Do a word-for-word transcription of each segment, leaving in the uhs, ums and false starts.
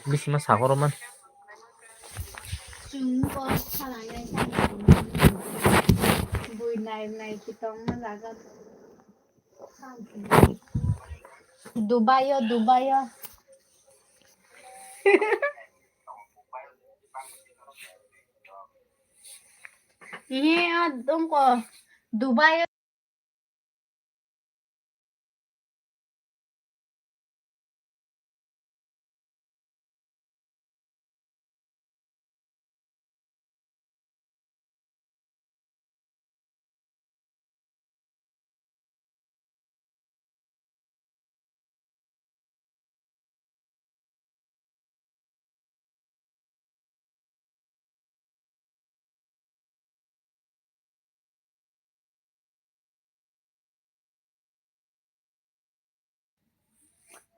Bisima sakoro man. Chwng bo khalanai khalanai. Bui nai nai kitong na jaga. Dubai o, Dubai o. Ihe, a, dongko. Dubai o.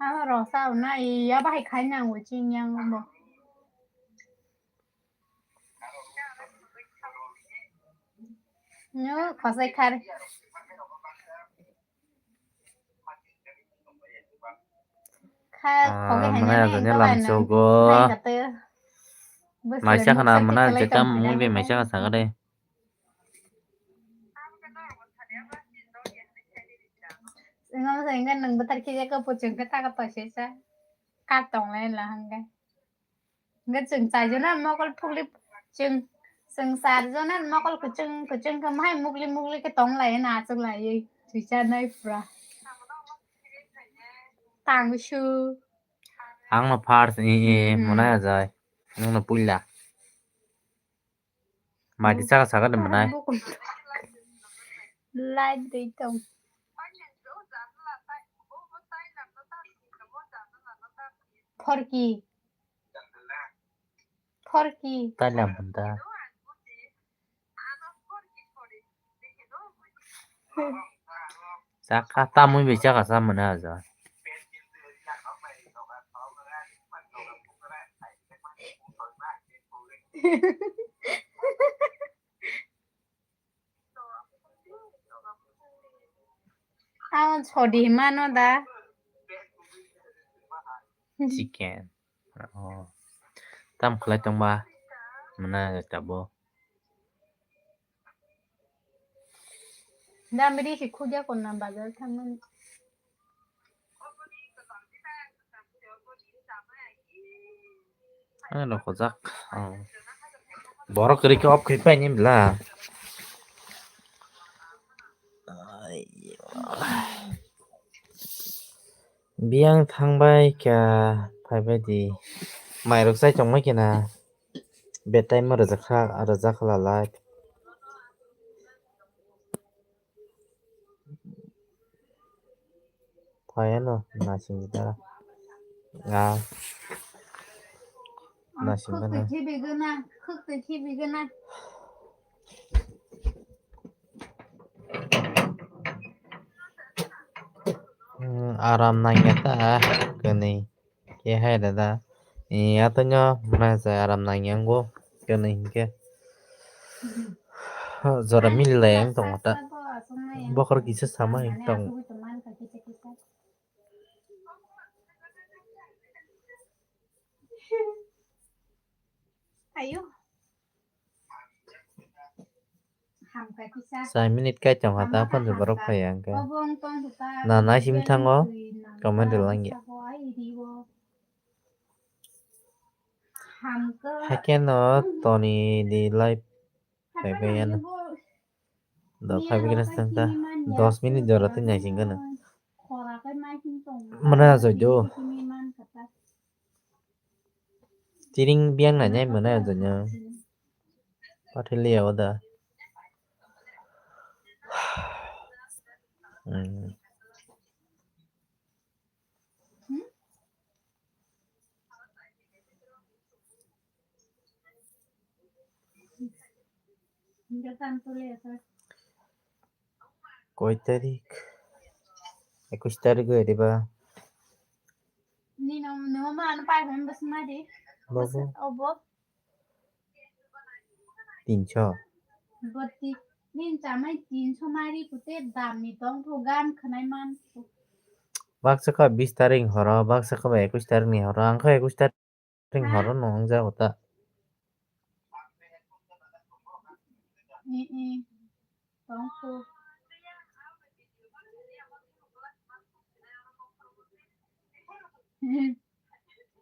Abo rok sa na, iya bahai khai nango chini yang bo. Nyo khosai khar. Kha, ah, khoge hai mana nani, jani lamsogo. Hai kate. Bus maisa khana mana jekam mui be maisa kha sagade. Ngam sa inga nang betar khe jaka puchung khe taka to sesa. Ka tong lai la hangga. Hingke chwng chai jona mokol phukli chwng, chwng char jona mokol kwchwng kwchwng khe mahai mukli mukli khe tong lai na achuk lai twi cha nai pura. Tang su. Ang no first i i. Hmm. Mona jai. Ang no puila. Mai di saka saka de manai. Light dei tong. Phorki. Phorki. Tailam hwnda. Chakha tamwi bai chakha sa mwnai aja. Ang sodi mano da. Chicken. Oh. Tam khlai tongba. Mwnai aja tabo. Dam ri si khudya konna bazar thangmani. Ano khojak. Oh. Borok kwrwi khe off khe paini bla. Ai. Biyang thangbai kha phaibai di. Mairok chai tongmai khe na. Bedtime o rwjakha, rwjakha lalai. Phaiano nasing da. Nga. Nasing da. Khuk twi khibi gana, khuk twi khibi gana. Hmm, aram nangya ta, kwnwi. Khe hai dada. Eh, atwino mwnai se aram nangya wngo. Kwnwi hinkhe. Jora mili lai ang tongo ta. Bokhor kisa sama hik tong. Ayo. Sai minute kai tong kha ta phone se borok phai ya hwnkhe. Na naisim thango comment rwlangya. Haikhe no Tony di live phaibai yano. Do phaibai khe no swng ta dos minute jora twi naising gano. Mwnai ajai do. Tiring biyang nainai mwnai ajaino. Pathai liya o da. Hmm. Koi tarik? Ekush tarik oi diba? Nino, nino ma ano pai hon bas ma di. Babu. Bas, obo. Tinso. Boti, nin chamai tinso mari kute dam ni tong pho gan khnai man. Baksa kha bis tarik horo, baksa kha ekush tarik ni horo, ang kha ekush tarik. Teng horo no wng jago ta. Eh, eh. Tong kho.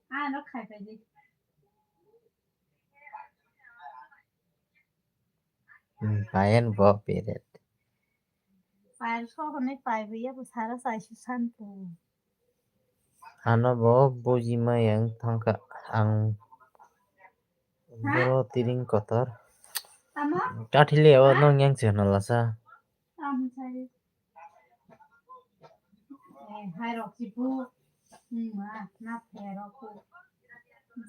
Ah, no khai pai di. Hmm, payan bo piret. Payan so hone pai bo ya bo sara sai su san po. Ano bo buji ma yang thangka ang. Ha? Boro tiring kotor. Tamo? Kathili o nong yang se na lasa. Tamo sai. Eh, hai rok si bu. Hmm, ma, na phe rok ku.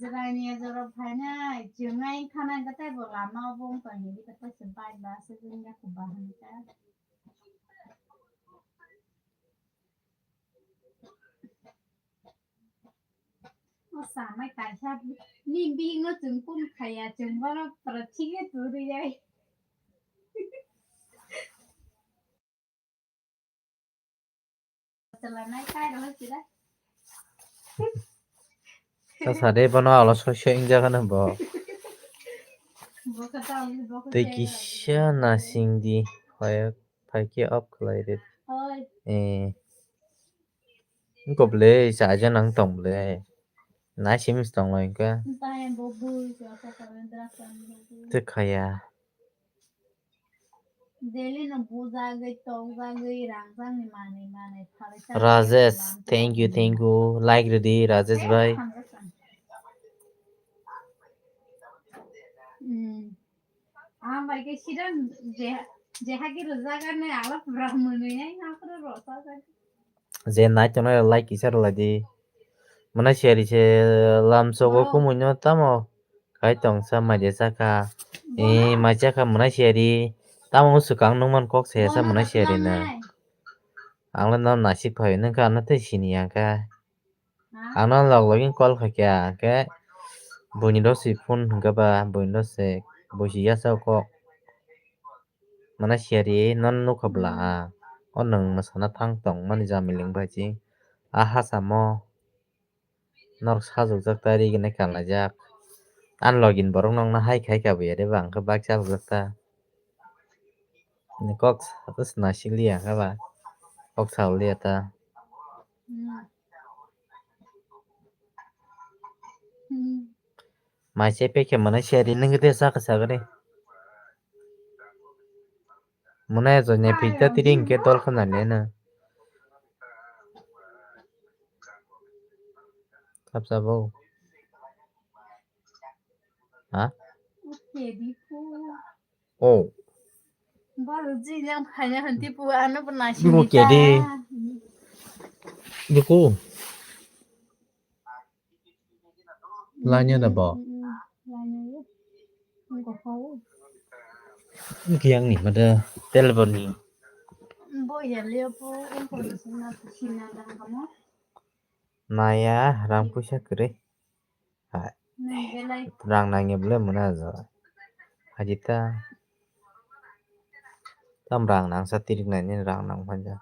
Jrai ni joro phai nai, chungai khana gatai bo lama bo tong ni gatai se bai ba se jin ya ku ba han ka. O samai kaisa ni bihik no chwng kun khaya, chwng bono prathigo turi yai. Chwla nai kai rw sira. Sa sa de bono alo soi soi wng jaga no bo. Bo kha ta bo kha. Tei kisa nasing di, phai phai khe off khlai re. Oi. Eh. Wngkha bwle, chajaknang tong bwle. Nai simi se tong lai wngkha. Tei khaya. Rajesh, thank you, thank you. Like rwdi, Rajesh bhai. Hmm. Ang bai khe sidang je, je hagi rwjak ani ala pura mwnwi ai, ha pura rwchajak. Je nai tongnai rok like kisa rwlai di. Mwnai siyari se lamsogo kumui no tamo kai tong sa mai de saka. Bono. Eh, mai saka mwnai siyari. Tamo swkang nung man kok se sa bono mwnai siyari na. Nai. Ang le no nasik phai nung kha no tei sini yang kha. Ano log login call khaikha, hwnkhe buini rok se phone hwnkhe ba, buini rok se, bui se yasa kok. Mwnai siyari, nono nukha bwla, hmm, a. O nwng mwsana thang tongmani jamiling bai se. A hachamo norok sajokjak ta ri gwnwi kanlaijak. Ani login borok nokna hai khai kha buya de ba, hwnkhe bike chabajak ta. Ni kok sa-, to sna siliya kha ba. Kok sa liya ta. Hmm. Hmm. Mai se pekhe mwnai se ri nang de sa kha sagani. Mwnai jo ne pita tiri hwnkhe dol khna le na. Khapsa bo. Ha? Oke, di po. Oh. Balo jini ang phanya hanti pu ano pun nasi. Bimo nita. Kedi. Biko. Lanya da ba. Lanya ya. Ang ko hau. Ang kiyang ni mada telpon ni. Bo ya leo po ang ko sina sina dang kamo. Naya rang puisa kere. Hai. Rang nangya bole mona jo. Hajita. Tam rang nang sa tirik nai ni rang nang phanja.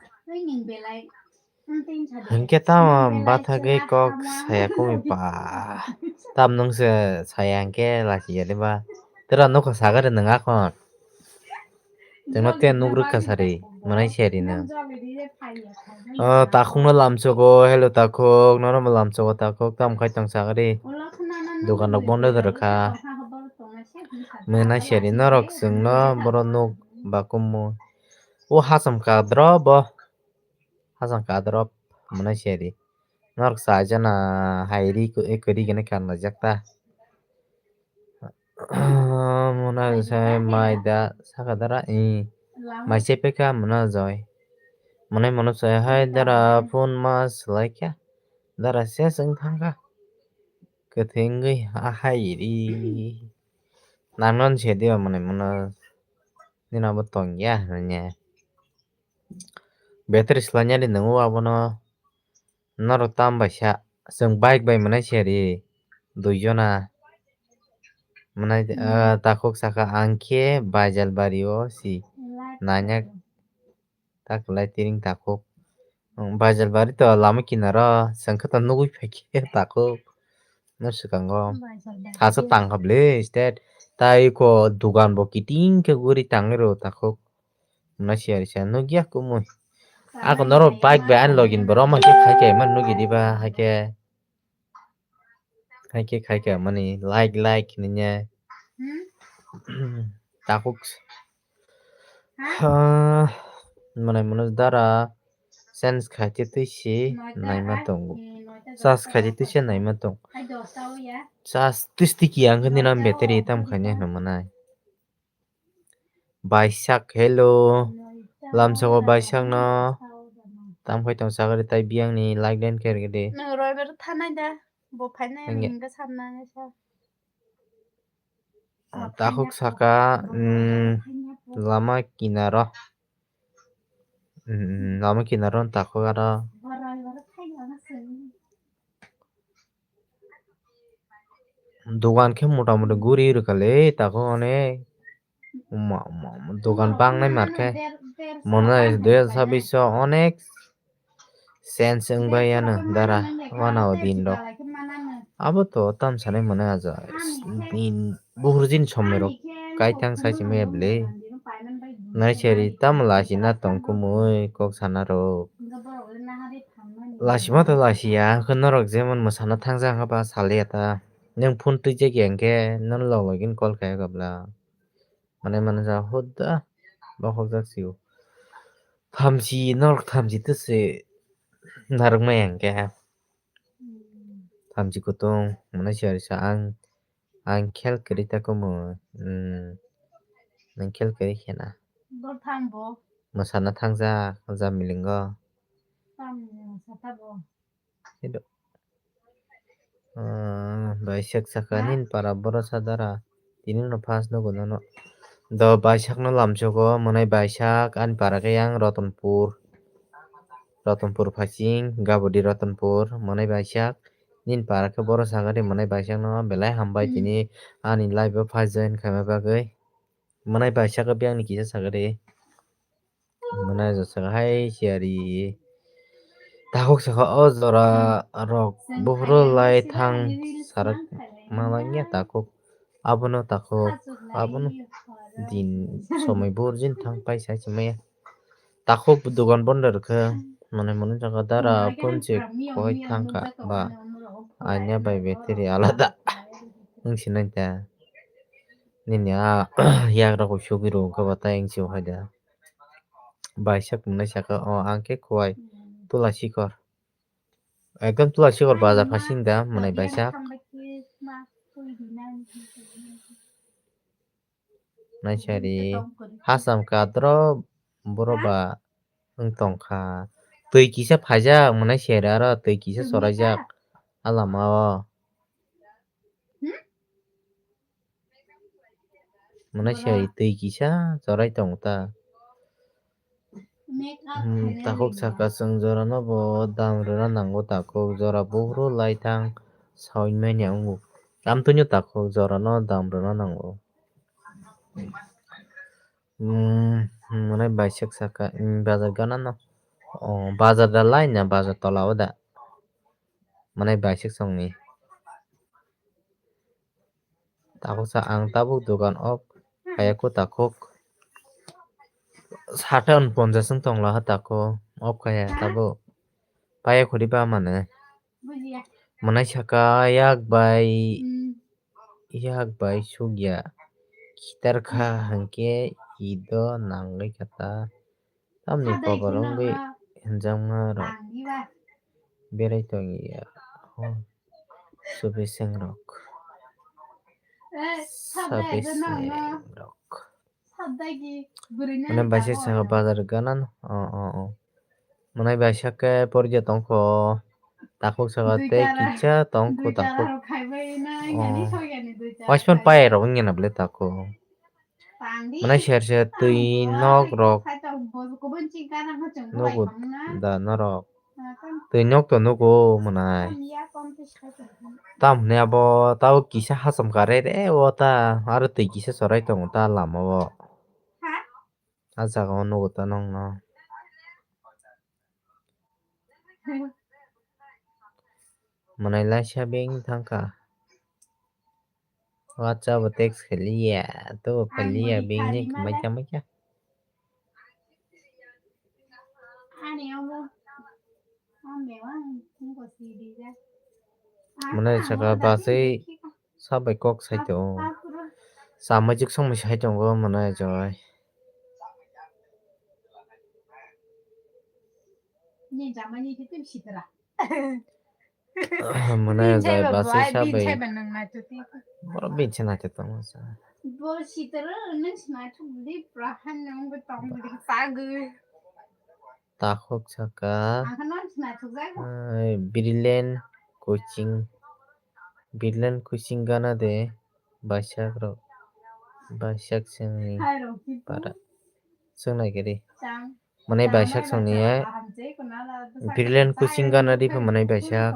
Hingke tam batha ge kok saya kumi pa. Tam nung se saya hingke lasi ya de ba. Tera nokha sagare nang akon. Tengno te nuk rwkha sari, mwnai siyari no. O, takhuk no lamsogo, hello takhuk, nono bo lamsogo takhuk, tamo khai tong sagari. Dogan rok bondo rwkha. Mwnai siyari norok chwngno boro nuk ba kumu. O hacham kadro bo. Hacham kadro mwnai siyari. Norok sa jana hai ri ko, e kwrwi gwnwi kanlaijak ta. Mona sai mai da saka dara, i mai se peka mona joi. Mone mone sai hai dara phone ma swlai kha. Dara se swng thang kha. Kwthwngwi ahai ri. Nang non se diba mone mone. Nini abo tong ya hwnwi. Battery swlainani nungo abono norok tam bai sa, chwng bike bai mwnai siyari dui jona mwnai, hmm, ah, takhuk saka ang khe Baijalbari o si nanya ta kwlai tiring takhuk. Baijalbari to lama kinaro chwng khe to nugui phaikhe takhuk. No swkango. Bai, bai, bai. Hasa tangkha ble state. Tai ko dugan bo kiting khe guri tangwi rw takhuk. Mwnai siyari sa nukya kumui. Ako norok bike bai ani login borok ma khe khai khe man nukya diba hai khe. Hai khe khai khe mani like like hinwi. Hmm? Takhuk. Ha? Ha, mwnai mwnai dara sense khai khe twi si naima tongo. Sas khai khe twi si naima tong. Sas twi sticky ang khe nini battery tam khai nai hwnwi mwnai. Baisak, hello. Lamsao Baisak no. Tam khai tong sagari tai biyang ni like den ker gede. Nang roibar thanai da. Bo phainai ang hingga samna sa. Takhuk saka, mm, lama kinaro. Mm, lama kinaro takhuk aro. Dogan khe mota moti guri rwkha le takhuk onek. Uma, uma, uma, dogan bangnai mar khe. Mwnai dui hazar sabbish o onek change wng bai ano dara wana o din rok. Abo to tam sanai mwnai aja. Din buhur jin somoi rok kaithang sai simi ble. Nai seri tam lasi na tong kumui kok sana rok. Lasi ma to lasi ya, hwnkhe norok jemon mwsana thangja hwnkhe ba saliya ta. Nwng phone twijak ya hwnkhe nono log login call khai kha bla. Mane mane ja hoda bokhok jak sio. Thamchi norok thamchi twi se narwk maya hwnkhe. Thamchi kutung mane siyari sa ang, ang khel kwrwi ta kumu. Hmm. Nwng khel kwrwi khena. Mwsana thangja ja milingo. Ido. Ah, Baisak saka nini para boro sadara. Tini no first nugo nono. Do Baisak no lamsogo, mwnai Baisak ani para khe yang Ratanpur. Ratanpur phasing, Gabodi Ratanpur, mwnai Baisak. Nini para khe boro sagari mwnai Baisak no belai hambai tini ani live o first join khaima bagwi. Mwnai Baisak o biyang ni kisa sagari. Mwnai jasa hai siyari. Takhuk saka o jora rok buphuru lai thang sarak ma langya takhuk. Abono takhuk, abono din somoi burjin thang pai sai se maya. Takhuk dogan bondo rwkhe mwnai mwnai jaga dara phone se khoi thangkha ba anya bai battery alada wng sinai ta. Nini a yak rok sugwi rwkha ba tai wng se hai da. Baisak mwnai saka o ang khe khuwai tula sikor. Ekdom tula sikor bazar phasing da mwnai Baisak. Naisari hasam kadro boro ba wng tongkha. Twi kisa phaijak mwnai seri aro twi kisa choraijak a lama o. Mwnai seri twi kisa chorai tongo ta. Hmm, takhuk saka chwng jora no bo dam rwna nango takhuk jora buphuru lai thang sawi manya wngo. Amtwino takhuk jora no dam rwna nango. Hmm, mwnai Baisak saka, hmm, bazar gana no. Oh, bazar da lai na bazar tola o da. Mwnai Baisak songni. Takhuk sa ang tabuk dogan ok kaya ko takhuk. Sata unponchas wng tong la ha takhuk ok kaya tabuk. Paya khuri ba mane. Mwnai saka yak bai, yak bai sugya. Khitar kha hwnkhe ido nangwi kha ta. Tamni kobo wngwi hwnjakma rok berai tongya. Subising rok. Subising rok. Mane baisa saka bazar gana no. O, o, o. Mwnai baisa khe porja tongkho. Takhuk saka tei kisa tongkho takhuk. O. Waispan pai rok wngya na ble takhuk. Mwnai ser ser twi nok rok nugo da norok. Twi nok to nugo mwnai. Tam hwnwi abo tabuk kisa hacham kare re o ta aro twi kisa chorai tongo ta lama o. A jaga o nugo ta nokno. Mwnai laisa beng thangkha. WhatsApp o text khailiya, to khailiya, bini khamai tamo kya. Mwnai saka basai sabai kok sai tongo. Samai chuk songmai sai tongo mwnai joi. Mwnai joi basai sabai. Borok bini se naithok tongma sa. Takhuk saka, ai, Brilliant Coaching, Brilliant Coaching gana de, baisak rok, baisak sengni para, seng nai khe di. Mwnai baisak songni, ai, Brilliant Coaching gana di pha mwnai baisak.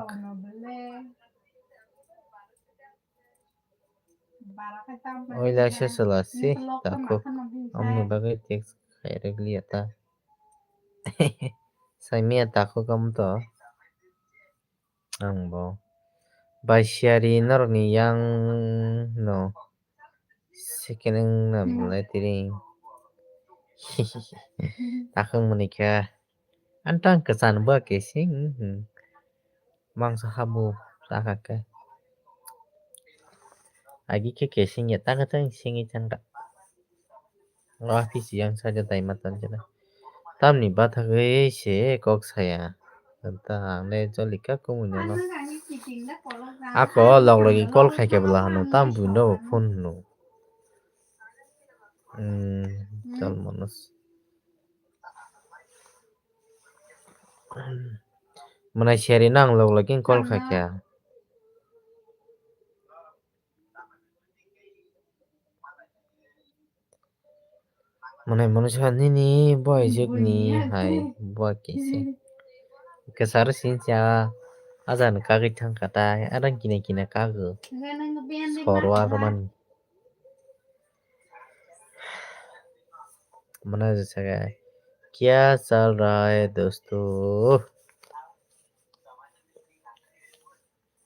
Oila se sela si takhuk, amni bagwi text khairok liya ta. Saimia takhuk am to. Ang bo. Bai siyari norokni yang no. Second wng na belai tiring. Takhuk mani kha. Antang kwchan ba kesing. Mangsa habu saka khe. Agi khe kesing ya taka tang singi chang da. Wa phi si yang sa ja dai matan jena. Tamni bathagwi se kok saya. Anta ang le jolika kumui nono. Ako log logi call khai khe bwla hano tam buino phone hino. Hmm, tal manus. Mwnai seri nang log logi call khai khe. Mwnai mwnai sa nini boy jwkni hai boy kisi. Kwcharo sincha ajan kagwi thangkha tai arang kina kina kago. Sorwa romani. Mwnai jwk sagai. Kya chal raha hai dosto?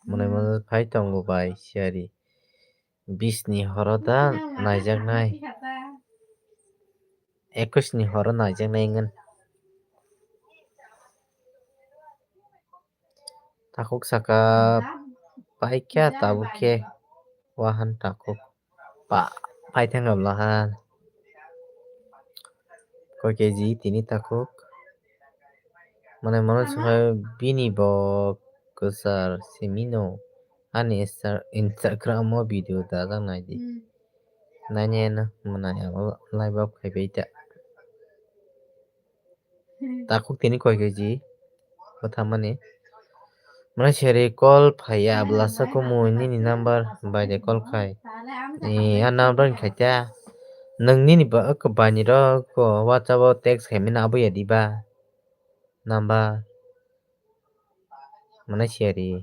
Mwnai mwnai phai tongo bai siyari. Bis ni horo da naijaknai. Ekus ni horo naijaknai wngkha. Takhuk saka paikha tabuk khe wahan takhuk pa paithang abla ha. Koi keji tini takhuk. Mane mano saka bini bo kwchar simino ani Insta-, Instagram o video dajak naidi. Nani eno mwnai abo live up khai bai ta. Takhuk tini koi keji bwthamani. Mane seri call phaiya abla sa kumu nini number bai de call khai. Ni a number ni khaita. Nang nini ba, oko bani ro ko WhatsApp o text khai mani abo ya diba. Number. Mane seri.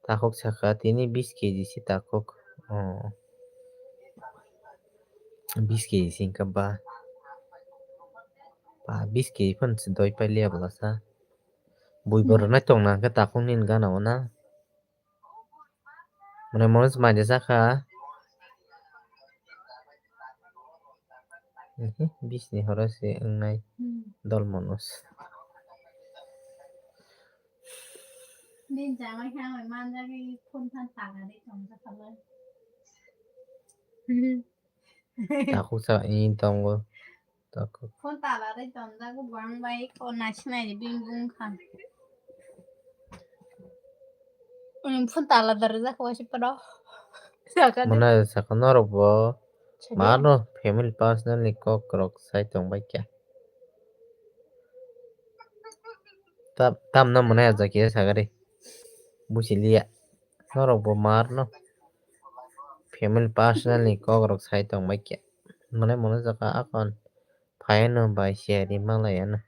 Takhuk saka tini bis keji si takhuk. Oh. Bis keji si wngkha ba. Ba bis keji phano se doi pailiya bwlasa. Bui bo rwnai tongna hwnkhe takhuk nini gana o na. Mane monos maide sakha. Ehe, bisni horo se wngnai dol monos. Din jamai khe ang manjagwi phone phan tala de tongjakha bai. Takhuk sa in tongo. Takhuk. Phone tala de tonjago bang bai ko nasinai bing bung khan. Phone tala da rijak wasi paro. Mane saka norok bo mano family personal ni kok rok sai tong bai kha. Tam, tamno mwnai ajak khe sagari. Buchiliya. Norok bo marno family personal ni kok rok sai tong bai kha. Mwnai mwnai jaka akon. Phaiano bai siyari malaiano.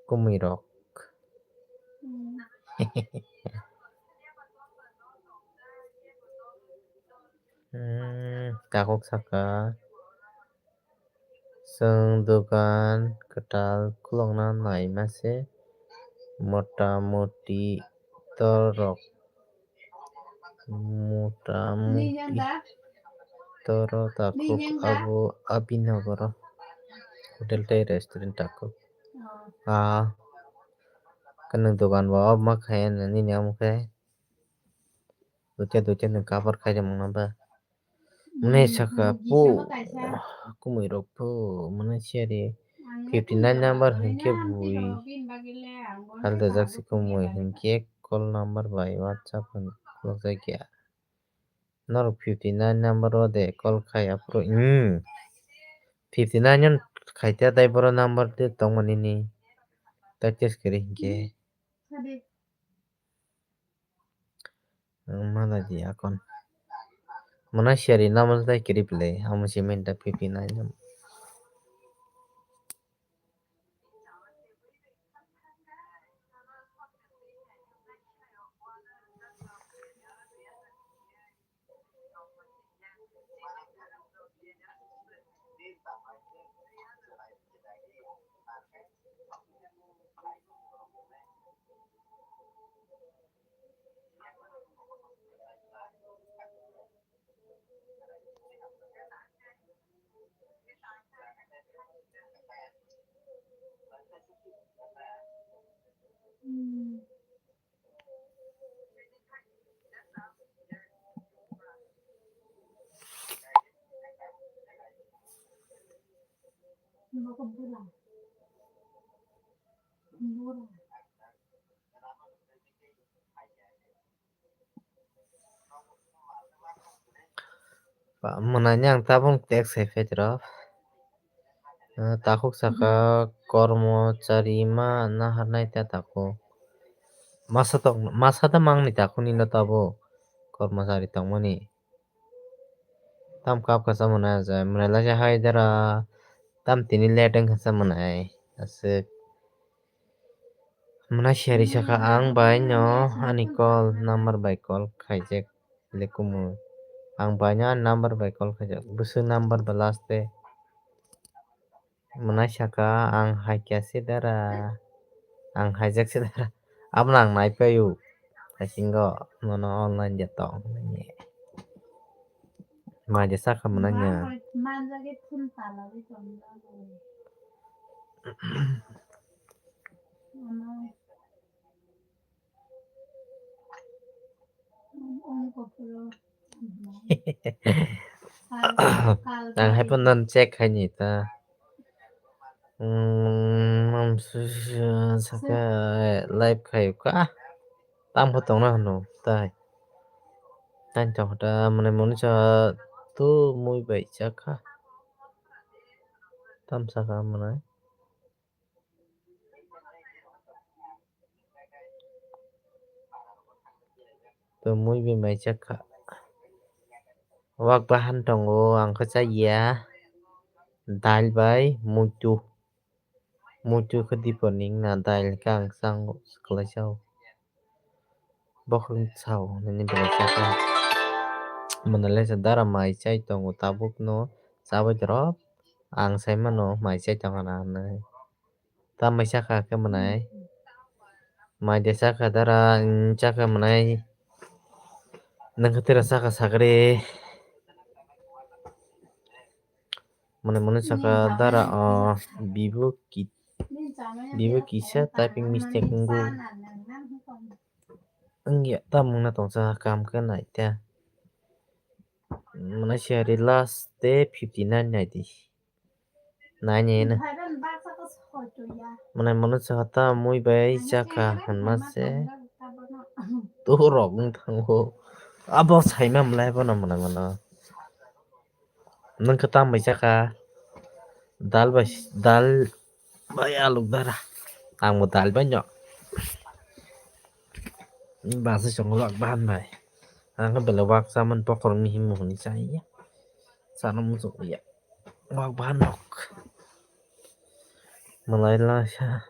Kumui rok. Hmm, takhuk saka. Chwng dogan kwtal khulokna naima se. Motamoti torok. Motamoti toro takhuk abo Abhinogoro hotel tei restaurant takhuk. Ah, kwnwi dogan bo omo khe nini omo khe. Duita duita ni cover khai rwmani ba. Mwnai saka po, kumui rok po, mwnai siyari fifty nine number hinkhe bui haldajak se kumui hinkhe call number bai WhatsApp hin khulukjak ya. Norok fifty nine number o de call khai aphuru, hmm, fifty nine no khai ta dai boro number de tongmani ni ta test kari hinkhe. Ang ma nai di akon. Mwnai siyari namo tai kiri pile, amo si menta pipi nai nam. Ba, mwnai ni ang tabuk text hai phaitro. Ah, takhuk saka kormo chari ma naharnai ta takhuk. Masa tong, masa ta mangni takhuk nino tabuk kormo chari tongmani. Tam kap kasa mwnai ajai, mwnai laisa hai dara, tam tini late wngkha sa mwnai, aswk. Mwnai siyari saka ang bai no ani call number bai call khaijak le kumu. Ang bai no ani number bai call khaijak, bwswk number ba last de. Mwnai saka ang hai kya se dara, ang haijak se dara. Abono ang nai paio, haisingo nono online de tong. Mai de saka mwnai nya. Ang hai phano check khai ni ta. Hmm, saka live khai ka. Tam pho tongna hwno tai. Tani tong kha ta mwnai mwnwi sa tu mui bai chakha. Tam saka mwnai. To mui bai mai chakha. Wak bahan tongo ang khe chaya. Dal bai muitu. Muitu khe dipor ni wngna dal khe ang chango kwlai sao. Bokhorok sao nini belai chakha. Mwnai laisa dara mai chai tongo tabuk no chabai drop. Ang sai mano mai chai tongkha na hinwi. Tambai chakha khe mwnai. Mai de chakha dara, mm, chakha mwnai. Nwng khe tera chakha sakri. Mwnai mwnai chakha dara, oh, bibo ki-, bibo kisa typing mistake wngwi. Wngya, tamo wngna tongsa kam khe nai ta. Mwnai siyari last de fifty nine nai di. Nai ni no. Mwnai mwnwi chakha ta mui bai chakha hinma se. Turok wng thango. Abo saima mlai bono mwnai mano. Nwng khe tam bai chakha? Dal bai, dal bai aluk dara. Ang bo dal bai no. Basa chwng wak bahan bai. Ang khe belai wak chamani bokhorok ni himung hwnwi chaya. Chana muchung ya. Wak bahan rok. Malai laisa.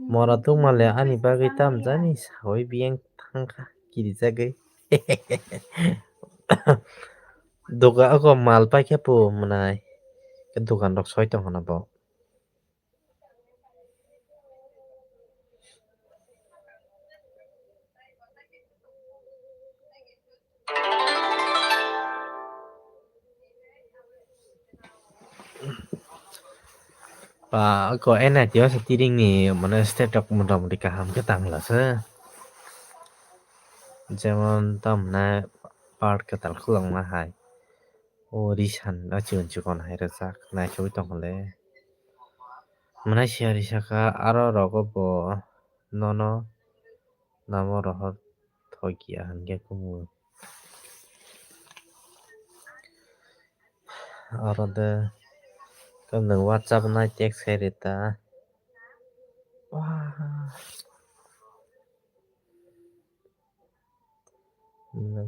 Mora tungma le ani bagwi tam jani sawi biyang thangkha kirijagwi. Doga oko mal paikhe po mwnai. Khe dogan rok soi tongkha na bo. Pa ko N I T o se tiring ni mane state rok mota moti kaham khe tangla se. Jemon tamne part kwtal khulokma hai. O risan o chikon chikon hai rwchak naisugwi tongkha le. Mane siya risa kha aro rogo bo nono namo rohor thokya hinkhe kumu. Aro de nwng WhatsApp nai text khai rita. Wah.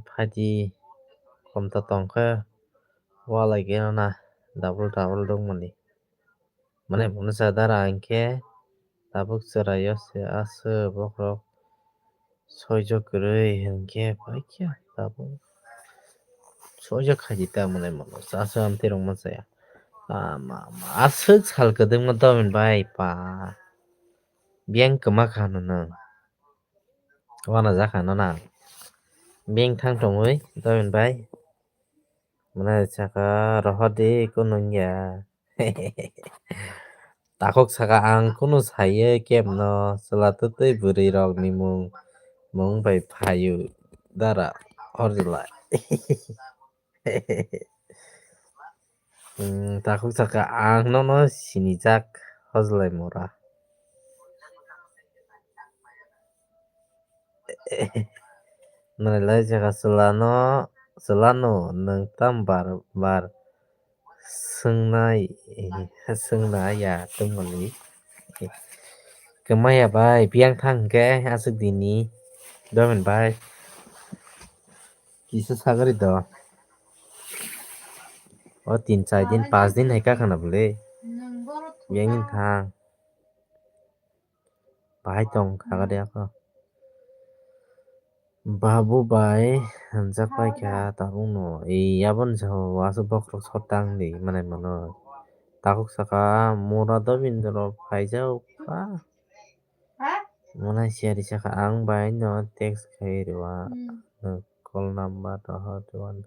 Phaidi komta tongkhe walai geno na double double dongmani. Mane mwnsa dara hinkhe tabuk chwraio se aswk bokhorok soijak kwrwi hinkhe paikhe tabuk soijak khaidi ta mwnai mano chasa amtwi rwngma chaya. Ama, ama, aswk sal kwdwkma domin bai pa. Biyang kwma kha hwnwi nwng. Wana jakha no na. Biyang thang tongwi domin bai. Mwnai saka rohordi kunu wngya. Takhuk saka ang kunu saiye kebno chwla twtwi bwrwi rokni mung mung bai phaio dara horjlai. Hmm, takhuk saka ang nono sinijak hojlai mora. Nai lai jaga chwlano, chwlano nwng tam bar bar swngnai, swngnai ya tongmani. Kwmaya bai biyang thang hwnkhe aswk dini domin bai kisa sagari do. O tin char din pas din hai kakha na bwle. Biyang thang. Bahai tong khaga de ako. Babu bai hamjak pai kha tabuk no. Ei aboni jabo aswk bokhorok sotang di mane mano. Takhuk saka mura dobindro phaijak kha. Mwnai siyari saka ang bai no text khai rwa. Call number rohor rwan.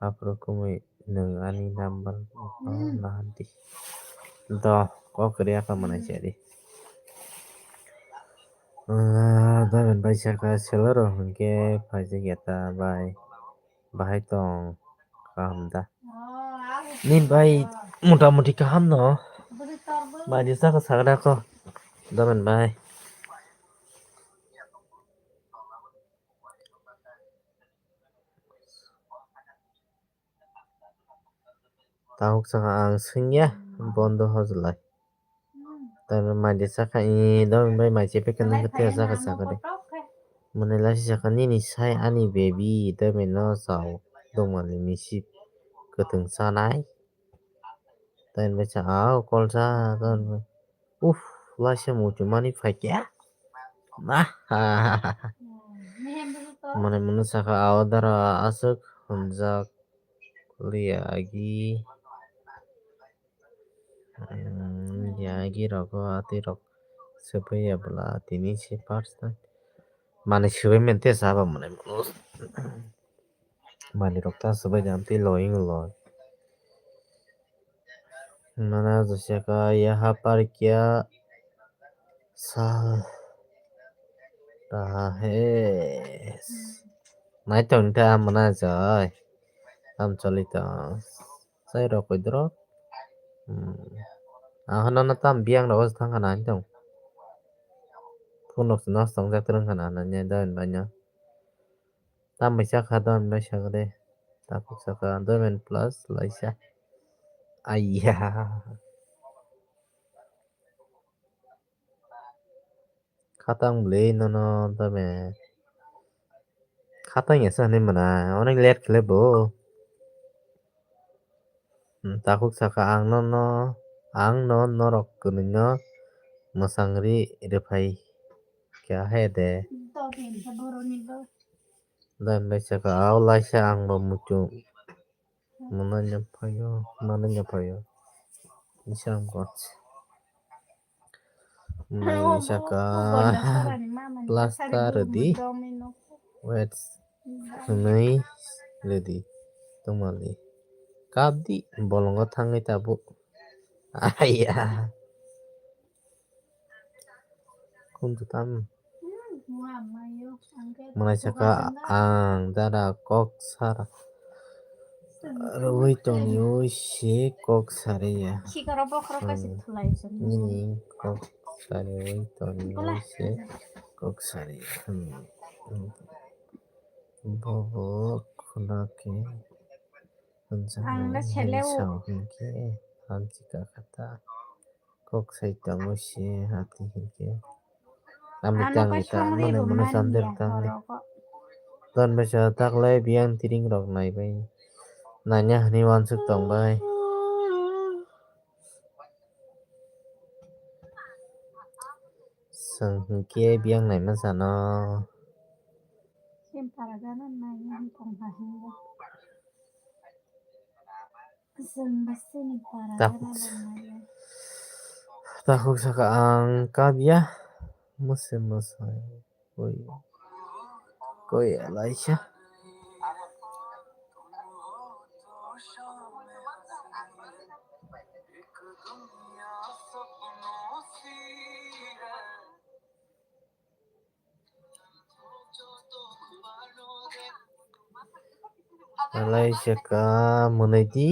Aphuru kumui nwng ani number no nahardi. Do, kok kwrwi aka mwnai siyari. Ah, domin bai saka seller rok hwnkhe phaijak ya ta bai. Bahai tong kaham da. Nini bai mota moti kaham no. Bai di saka sagada ko. Domin bai. Takhuk saka ang swngya bondo hojlai. Tamo mai de saka i domin bai mai chepe khe nang khe saka saka de. Mwnai lai saka nini sai ani baby domin no chao dongmani misi kwthwng chanai. Tamo bai sa au kolsa tamo. Uff, laisa muchungmani phaikya. Nah. Mane mwnwi sakha, "Ao dara aswk hwnjak liya agi, hmm, liya agi rogo atwi rok swbaiya bwla tini se first time." Mane swbai mante saba mane. Mani rok ta swbai da amtwi loying loi. Mana joseka yaha parkia sal raha hai. Nai tong ta mana jai. Tam choli ta. Sai rok koi drop. Hmm. Ahono no tam biang rok thang kana tong. Phunuk nos tong jak trang kana nanya dan banya. Tambai chakha domin bai sakha de. Takhuk sakha domin plus laisa. Aiya. Khatang bwlwi nono domin. Khatang ya sa hinwi mwnai. Onek let khle bo. Hmm, takhuk sakha ang nono, ang no norok kwnwi no mwsang ri rwphai kha he de. Domin bai sakha, "Ao laisa ang bo muchung mananya phaio, mananya phaio." Isa ang koch. Hmm, saka plaster di. Wait. Hwnwi rwdi tongmani. Kapdi bolongo thangwi tabuk. Aiya. Kuntu tam. Mwnai saka ang dara kok sar rwi tongwi se kok sariya. Nini kok sariwi tongwi se kok sariya. Bobo khuna khe. Ang da seleo. Sao hinkhe hamchi kakha ta. Kok sai tongo se hati hinkhe. Ami tang ta mone mone sandir tang. Don besa taklai biyang tiring rok nai bai. Nanya hani wansuk tong bai. Seng hinkhe biyang nai masa no. Sem para gana nai yang tong ha hingo. Takhuk saka ang kabya. Mose mose. Koi. Koi alaisa. Alaisa ka mwnwi di,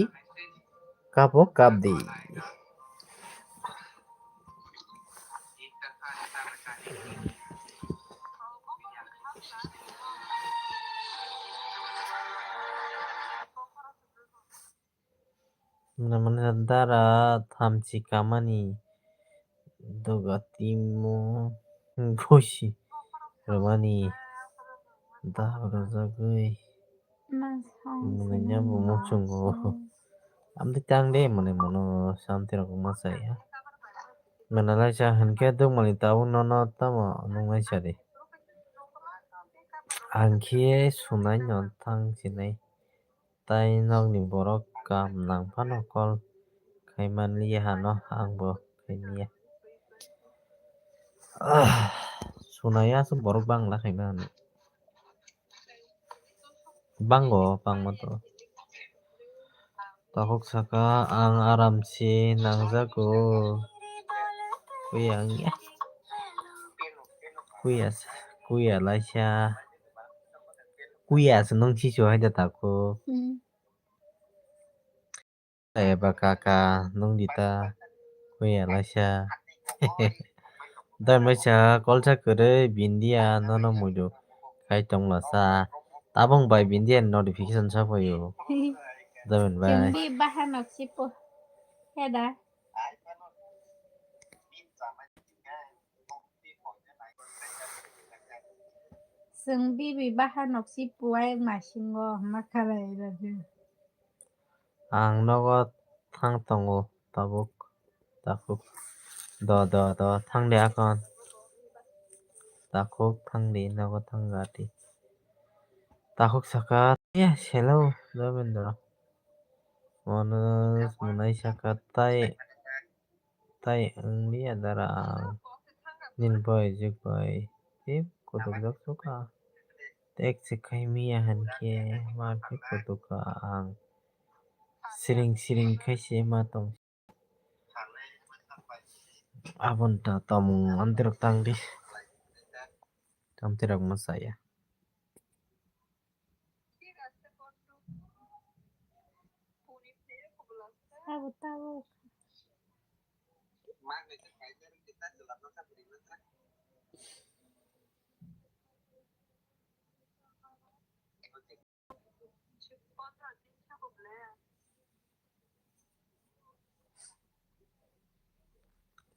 kapo kap di. Mane dara thamchi kamani doga timo gosi rwmani dahab rwjagwi mwnwino bo muchungo. Amtwi tang de mane mono santi rok ma chaya. Mane laisa hinkhe dukmani tabuk nono tamo nungnai sadi. Ang khe sunai no thang sinai. Tai nokni borok kam nang phano call khai manliya hano, angbo khaimanya. Ah, sunai aswk borok bangla khaima hano. Bango, bangma to. Takhuk saka ang aram se nangjago. Kuya wngya. Kuya, kuya laisa. Kuya se nung sisu hai da takhuk. Hmm. Eba kaka nung di ta. Kuya laisa. Dai maisa kolsa kwrwi bindia nono muidu khai tongla sa. Tabung bai bindia notification sa phaio. Daben bai. Chwng di bahanok sipo. Heda. Chwng bibi bahanok sipo ai masingo ma khalai radi. Ang nogo thang tongo tabuk, takhuk. Do, do, do, thang de akon. Takhuk thang de, nogo thang gati. Takhuk saka, eh, hello, Dharmendra. Mono, monai saka tai, tai wngya dara ang. Nini bai, jik bai. Tip, kutuk jak suka. Tek se khai miya hankhe, ma khe kutuk ang. Siring siring khai se ma tong. Aboni ta tomung amtwrwk tang di. Amtwrwk ma chaya. Abo tabuk.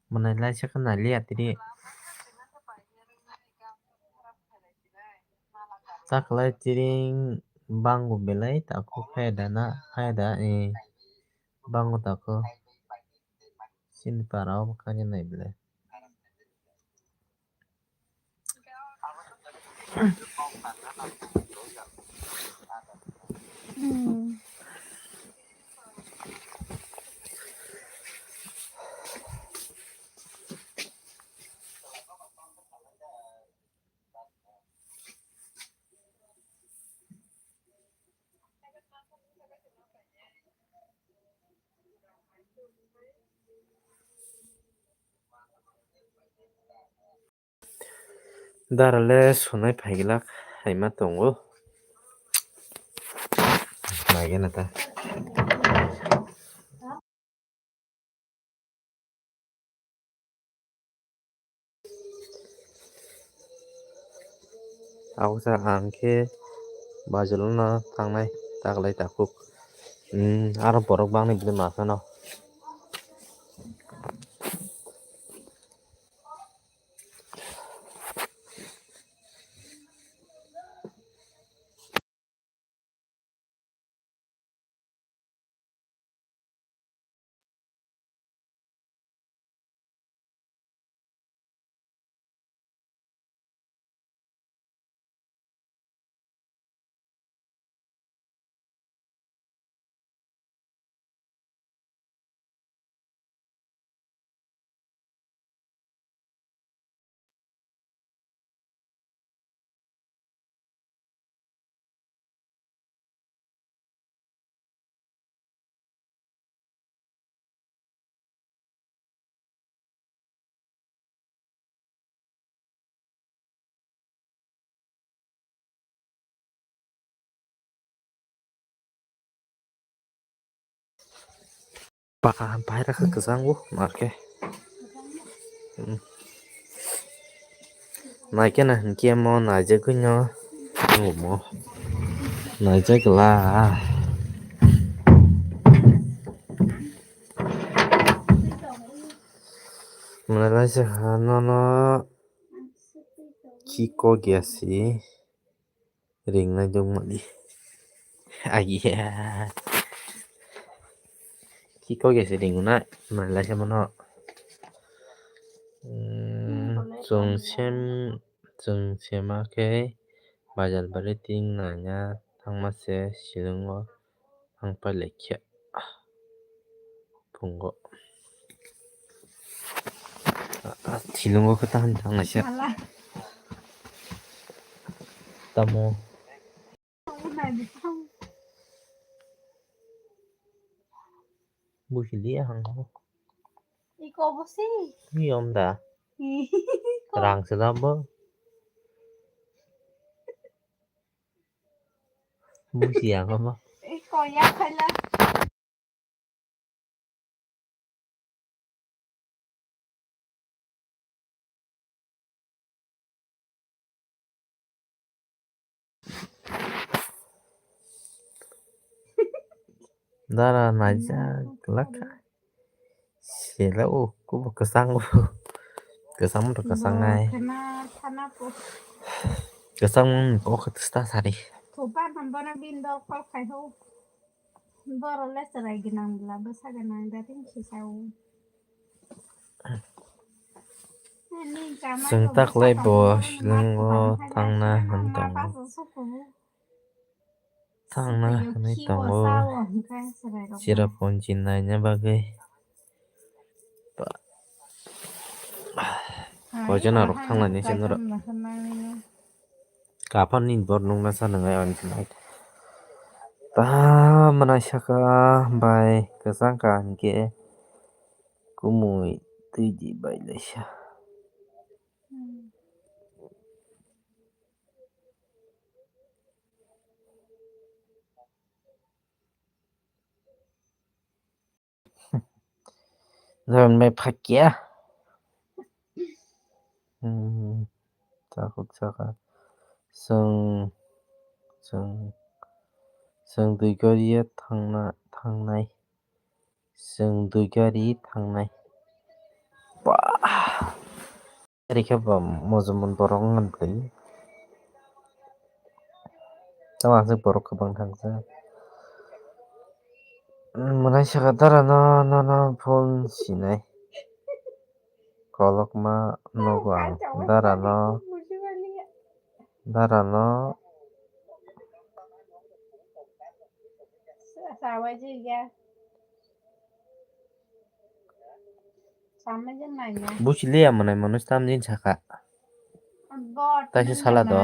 Mwnai laisa khe nai liya tiri. Taklai tiri bango belai takhuk hai da na, hai da, eh, bango takhuk. Chini para o kanya nai belai. Dara le sonai phaiglak haima tongo. Naigena ta. Aboksa ang khe bazar o no thangnai taklai takhuk. Hmm, aro borok bangni bwlwi ma phano. Baka bahai rakha kwchang o marke. Hmm. Naikhe na hinkhe mo naijagwino. Omo. Naijagwla. Mwnai laisa ha nono kiko gesi. Ringnai dongmani. Aiya. Kiko gesi ringnai. Mwnai laisa mono. Hmm, chwng sem, chwng sema khe bazar bari ting nanya thangma se silwngo. Ang pai laikha phungo. Thilungo khe tahani thangnaisa. Hala. Tamo. Busi liya hang ho. Iko busi. Ni om da. Iko. Rang se da bo. Busi ya ko bo. Iko ya khala. Dara naijak laka. Sela o kubo kwchang o. Kwchang mo to kwchang nai. Kwchang o kok ta sari. Thopan hambana bin dok kol khai ho. Borok le chwrai gwnang bwla bwsa gwnang da tei kisa o. Chwng taklai bo shilwngo thangna hwn tongo. Thangna hwnwi tongo. Cherrapunji naina bagwi. Koichana rok thanglaini se norok. Kaphar ni bor nungna sa nwngnai ani sinai. Ta mwnai saka bai kwchang ka hinkhe kumui twi di bai laisa. Jabon bai phakya. Hmm, takhuk saka. Chwng, chwng, chwng dui gari ye thangna, thangnai. Chwng dui gari thangnai. Ba. Rikha ba mojomon borok wngkha tei. Tamo aswk borok kwbang thangsa. Mwnai saka dara no, no, no phone sinai. Kolokma nogo ang. Dara no, dara no. Busi liya mwnai mwnwi tamjin saka. Taisa sala do.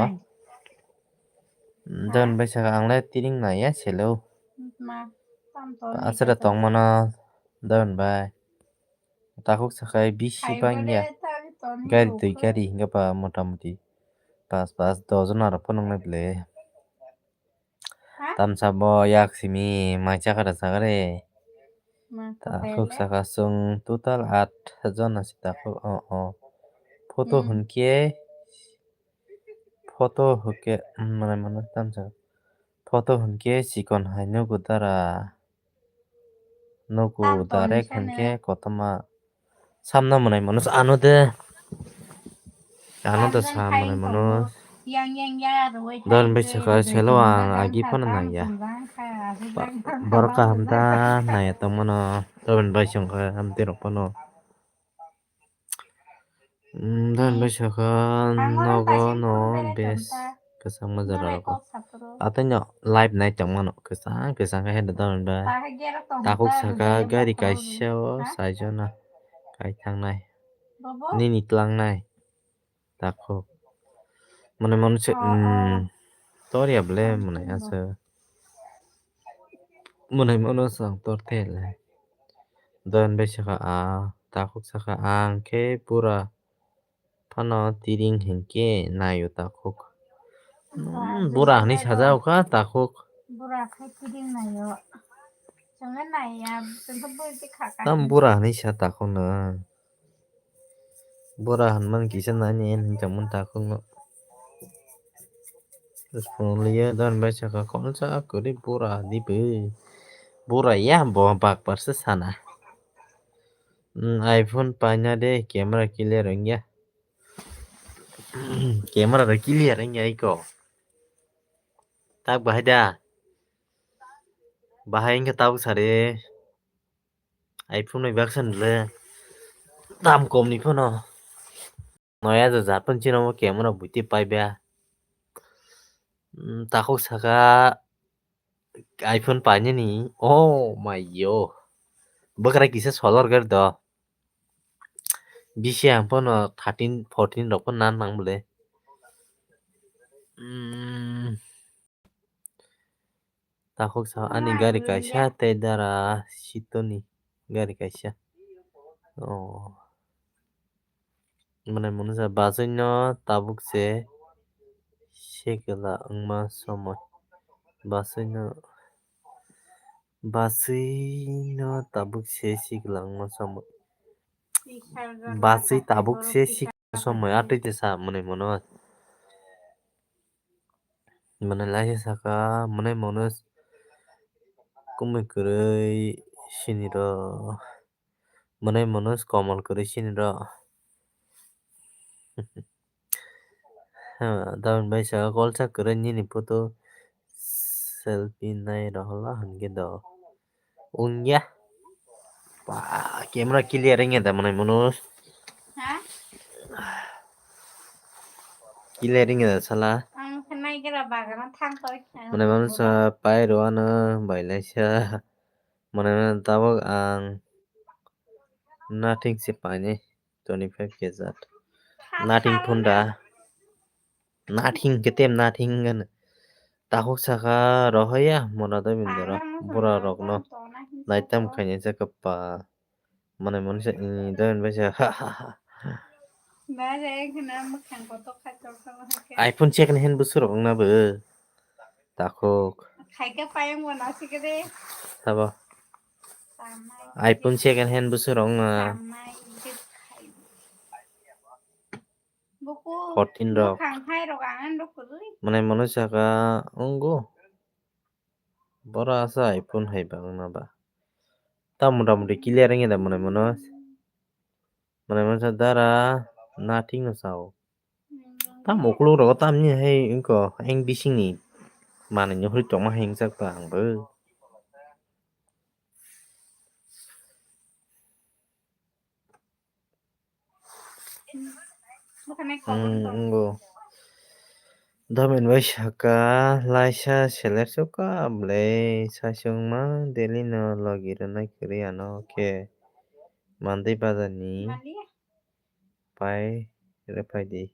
Don bai saka ang le tiring naiya selo. Aswra tongmano don bai. Takhuk sakai bisi bangya. Gari twi gari hingke ba motamuti pas pas dojon aro phunuknai bwle. Tamsa bo yak simi mai chakara chakare. Takhuk saka chwng total aat jona si takhuk o o. Photo hwnkhe photo hwnkhe manai mano tamsa. Photo hwnkhe chikon hai nugo dara. Nugo direct hwnkhe kotorma. Samno mwnai mano ano de. Ano de sa mwnai mano. Don bai saka selo ang agi phano naiya. Borok kaham da naiya tongmano. Don bai songkha hamtwi rok phano. Don bai saka nogo no bes kwchangma jora rogo. Ataino live nai tongmano kwchang kwchang khe don bai. Takhuk saka gari kaisa o saijona kai thangnai. Nini tlangnai. Takhuk. Mwnai mano se, mm, tor ya ble mwnai asa. Mwnai mano sang tor the le. Don bai saka a, takhuk saka ang khe pura phano tiring hinkhe naio takhuk. Mm, bura hinwi sajao kha takhuk. Bura khe tiring naio. Chwngno naiya, chwngno bui bikha ka. Tam bura hinwi sa takhuk no. Bura hinmani kisa nani hinwi tongmani takhukno. Swngliya don bai saka kolsa kwrwi bura di bw. Bura ya bo bakpar se sana. Hmm, iPhone paina de camera clear wngya. Camera de clear wngya iko. Tak bahai da. Bahai wngkha tabuk sari. iPhone bai baksa nile dam kom ni phano noya jat phano chini camera buti pai ba. Takhuk saka iPhone painani. Oh my yo. Bwkra kisa solar gari do. Bisi ang phano thirteen, fourteen rok phano nan nang bole. Takhuk sa ani gari kaisa tei dara sitoni gari kaisa. Oh. Mane mwnwi sa baswino tabuk se sikla wngma somoi. Baswino, baswino tabuk se sikla wngma somoi. Baswi tabuk se sikla somoi atwi te sa mwnwi mano. Mane laisa saka mane mano kumui kwrwi siniro. Mwnai mwnwi komol kwrwi siniro. Damin bai saka kolsa kwrwi nini photo selfie nai rohorla hinkhe do. Wngya. Ba, camera clear wngya da mwnai mwnwi. Ha? Clear wngya da sala. Ang khe naigra bagana thang koi kha. Mwnai mwnwi sa pai rw ano bai laisa. Mane tabuk ang nothing se painai twenty five K jat. Nothing phunda. Nothing ketem nothing gan. Takhuk saka rohoya mona do bindoro bura rokno naitam khainai jakapa. Mane mone se doyan bai se ha ha ha. iPhone second hand busu rok wngna bo. Takhuk. Khaika payung bo nasikre. Sabo. Samai. iPhone second hand busu rok wngna. Samai, ijit khai. Buku fourteen rok. Bukhang hai rok ang rok kwrwi. Mane mano saka wnggo. Bora asa iPhone hai ba wngna ba. Ta mota moti clear wngya da mane mano. Mane mano sa dara nothing no sao. Tam ukuluk rogo tamni hai wngkha eng bisingni manwi no hwnwi tongma hai wngjak ta ang bo. Hmm, wngkha. Domin bai saka laisa seler sukha bwle saichung ma daily no logi rwnai kwrwi ano khe Mandwi bazar ni. Pai rwphai di.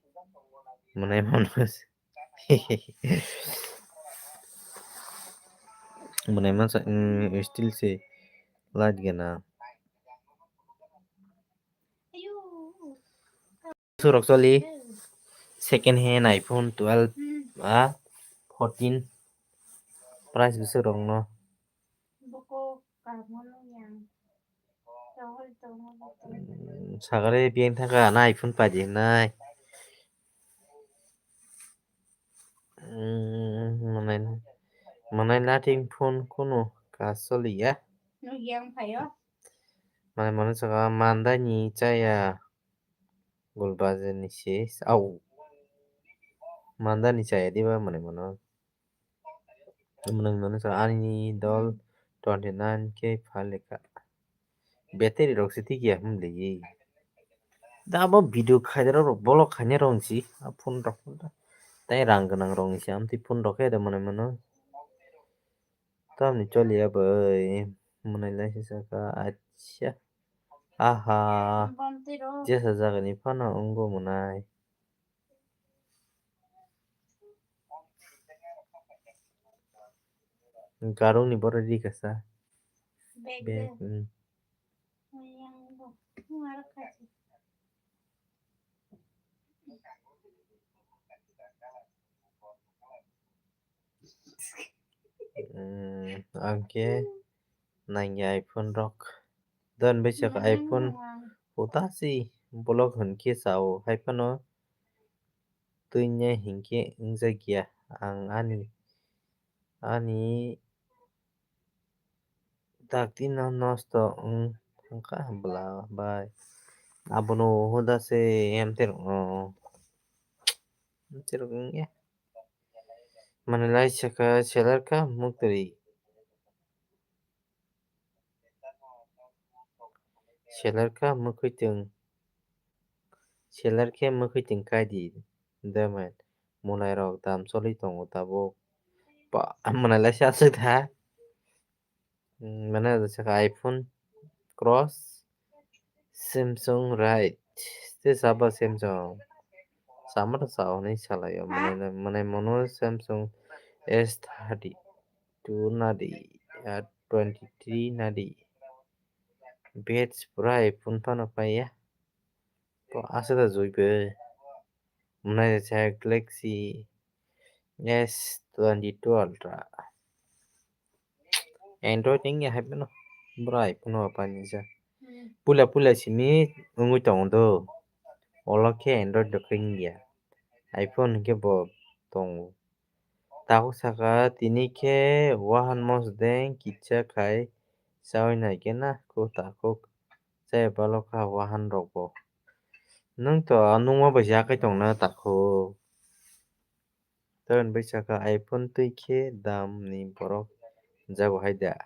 Mwnai mano. Mwnai mansa, mm, still se light gana. Surok choli second hand iPhone twelve a fourteen price bwswk rokno. Boko kamono yang. Tongol tongol. Mm, sagare biyang thangka na iPhone paidi hinai. Mm, manai, manai nothing phone kuno kaso liya. No yang phayo. Manai mano saka mandani chaya. Golbaje ni ses. Au. Mandani chaya diba manai mano. Mwnang mano sa ani dol twenty nine K phalika. Battery rok se thik ya hwnli. Da bo video khaida rok bolok khaina rong si a phone rok. Tai rang gwnang rong si amtwi phone rok khe da mwnai mano. Tamni choli ya bai mwnai lai se saka acha. Aha. Jesa jagani phano wngbo mwnai. Garongni borok ri kasa. Bag Bag, de. Mm. Yang bo. Ngar kaji. Mm, angke nangya iPhone rok. Don bai saka iPhone utasi bolok hwn khe sao hai phano twi nya hinkhe wngjakya ang ani, ani dakti no nosto wng thangkha bwla bai. Abono huda se M T rok no. M T rok wngya. Manwi lai saka selar ka muktwi. Selar ka mwkhwtwng. Selar khe mwkhwtwng kaidi. Demet. Mwnairok dam choli tongo tabuk. Ba, mwnai lai se aswk tha. Mm, mane saka iPhone cross, Samsung right. Te saba Samsung. Sama ta sao ni salai yo. Mane, mane mono Samsung S thirty two nadi, ya twenty three nadi. Batch pura iPhone phano paiya. To aswk da jui bai. Mwnai se Galaxy S twenty two Ultra. Android wngya hai phano. Bwrwi phano apani ja. Puila puila simi wngwi tongo do. Olo khe Android rok wngya. iPhone hinkhe bo tongo. Takhuk saka tini khe wahan mosdeng kisa khai chaui nai khe na kho takhuk. Chaya balo kha wahan rok bo. Nwng to nungma bai ya kai tongna takhuk. Tamoni bai saka iPhone twi khe dam ni borok jago hai da.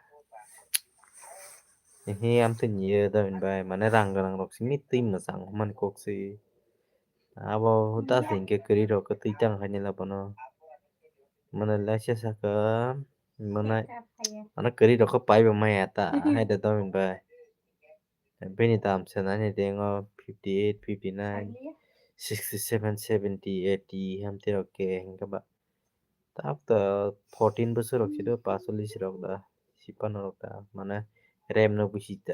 Ehe amtwi niyo tamoni bai mane rang gwnang rok simi twi mwchang mani kok se. Abo huta se hinkhe kwrwi rok khe twi tang hai nila bono. Mane laisa saka mane ano kwrwi rok khe paibo maya ta hai da tamoni bai. Bini dam se nani dengo fifty eight, fifty nine, sixty seven, seventy, eighty hamtwi rok khe hinkhe ba. Tabuk to fourteen bosor rok se do, pasolis rok da, sipano rok da, mane rem no busi da.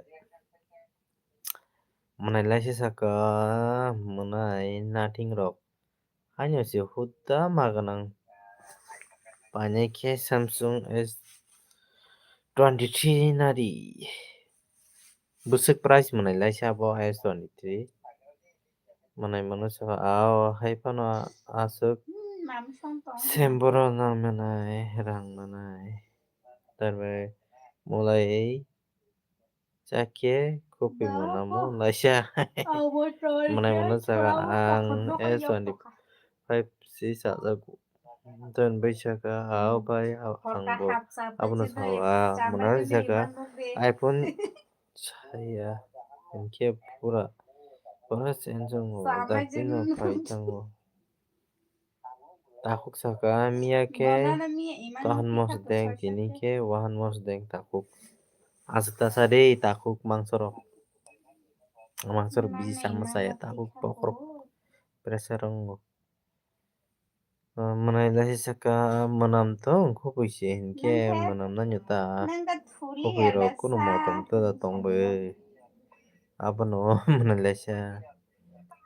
Mwnai laisa saka mwnai nothing rok. Haino se huda ma gwnang. Painai khe Samsung S twenty three nadi. Bwswk price mwnai laisa bo S twenty three. Mwnai mano saka ao hai phano aswk. Hmm, mam song tong. Semboro nang mwnai, rang mwnai. Tarbai mulai chakhe khophi mwnamo laisa. Mwnai mano saka ang S twenty five si sajago. Don bai saka ao bai ang bo abono sao a mwnai saka iPhone saya hinkhe pura pura senjong dakti no phai thango. Takhuk saka miya khe tahan mosdeng tini khe wahan mosdeng takhuk. Aswk ta sa de takhuk mangsorok. Mangsorok bisi sama saya takhuk bokhorok pressure wngo. Mwnai lai saka mwnam to wngkho koi se hinkhe mwnam nani ta khoboi rok kunu motom to da tong bai. Abono mwnai laisa.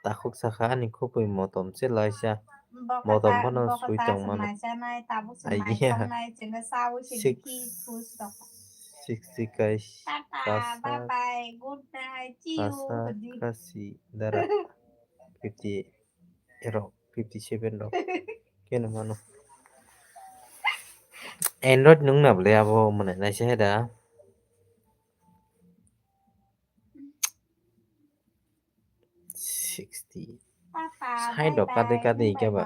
Takhuk sakha ani khupui motom se laisa. Motom phano sui tongmano. Idea. Six, sixty kai kasa, kasa kasi dara fifty rok, fifty seven rok. Keno mano. Android nung na bole abo mwnai naisa hai da. Sixty. Side rok kadui kadui khe ba.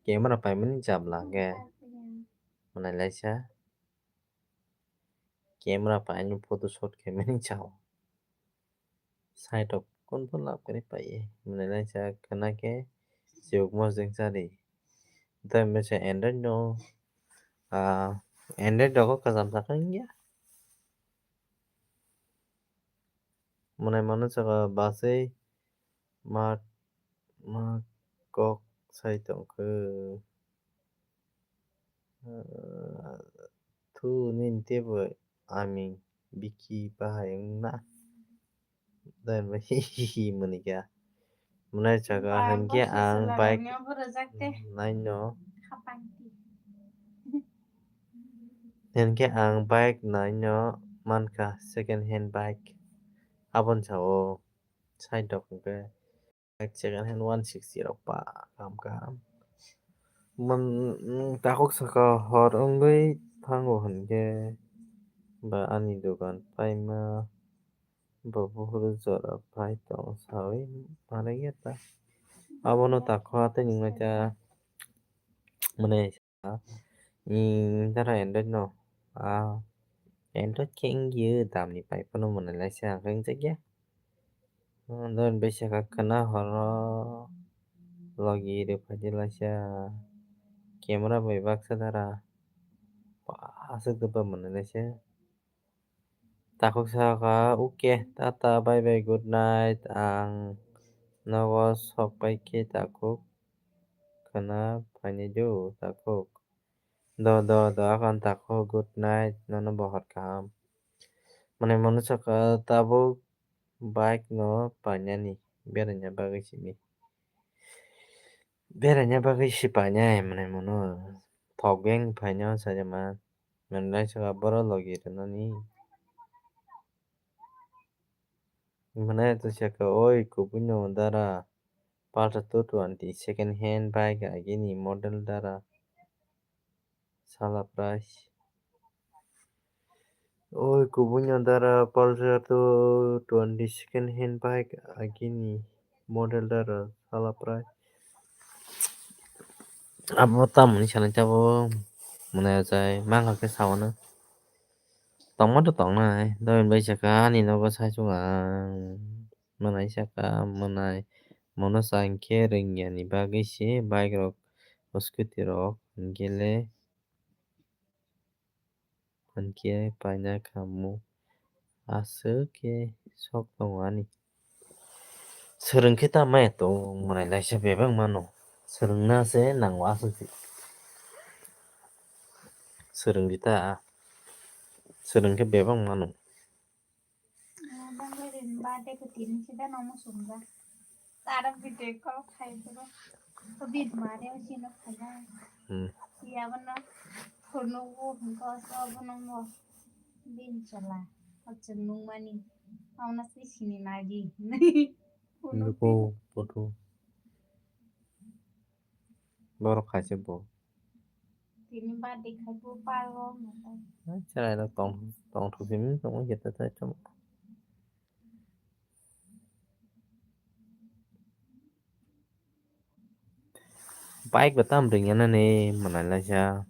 Camera paimani jabla khe. Mwnai laisa. Camera paimani photo shoot khaimani chao. Side rok kun phun lab kwrwi pai. Mwnai laisa khwna khe chibuk mosdeng chari. Tei mesa Android no, ah, Android rogo kwcham sakha wngya. Mwnai mano saka basui ma, ma kok sai tongkhe. Thu nini teibo aming biki bahai wngna. Dai bai hihi mwnwi kha. Mwnai saka hinkhe ang bike naino. Hinkhe ang bike naino mankha, second hand bike. Aboni sao side rok hinkhe bike second hand one sixty rok ba kaham kaham. Takhuk saka hor wngwi thango hinkhe ba ani dogan paima. Bo buhuru jora pai tong sawi manwi ya ta. Abono takho tei nungya ta. Mane sa, hmm, dara Android no. Ah, Android khe wngya damni pai phano mwnai lai se ang khe wngjakya. Hmm, don bai saka khwna horo logi rw phaidi lai sa. Camera bai baksa dara. Aswk doba mwnai lai se. Takhuk sakha, okay, tata, bye bye, good night. Ang nogo sok pai khe takhuk khwna phainai do, takhuk. Do, do, do, akhon takhuk, good night, nono bo hor kaham. Mane mano sakha, tabuk bike no painani, beraina bagwi simi. Beraina bagwi si painai, mane mano thok beng phaino sajama. Mwnai saka borok logi rwnani. Mwnai to saka, oi kubui no dara, Pulsar two twenty second hand bike agini model dara. Sala price. Oi kubui no dara, Pulsar two twenty second hand bike agini model dara, sala price. Abo tamoni sanai tabo mwnai achai mangkha khe saono. Tongma to tongnai, doin bai saka ani nogo sai chwng ang. Mwnai saka mwnai mono chang khe rwngya ni bagwi se bike rok, scooty rok hinkhe le. Hinkhe paina khamu aswk khe sok tongo ani. Swrwng khe ta maya tong mwnai laisa bebak mano. Swrwngna se nango aswk se. Swrwng di ta. Swrwng khe bebak mano. Tara video call khai bro. Bit mare o sino khaja. Hmm. Yabana phone wo hingko so bono mo bin chala. Achung nung mani. Auna si sini nagi. Phone wo. Borok khaise bo. Tini birthday khai bo palo mata. Hai, chwrairok tong, tongthok simi tongwi khe ta chai tong. Bike bo tam ringya nani mwnai laisa.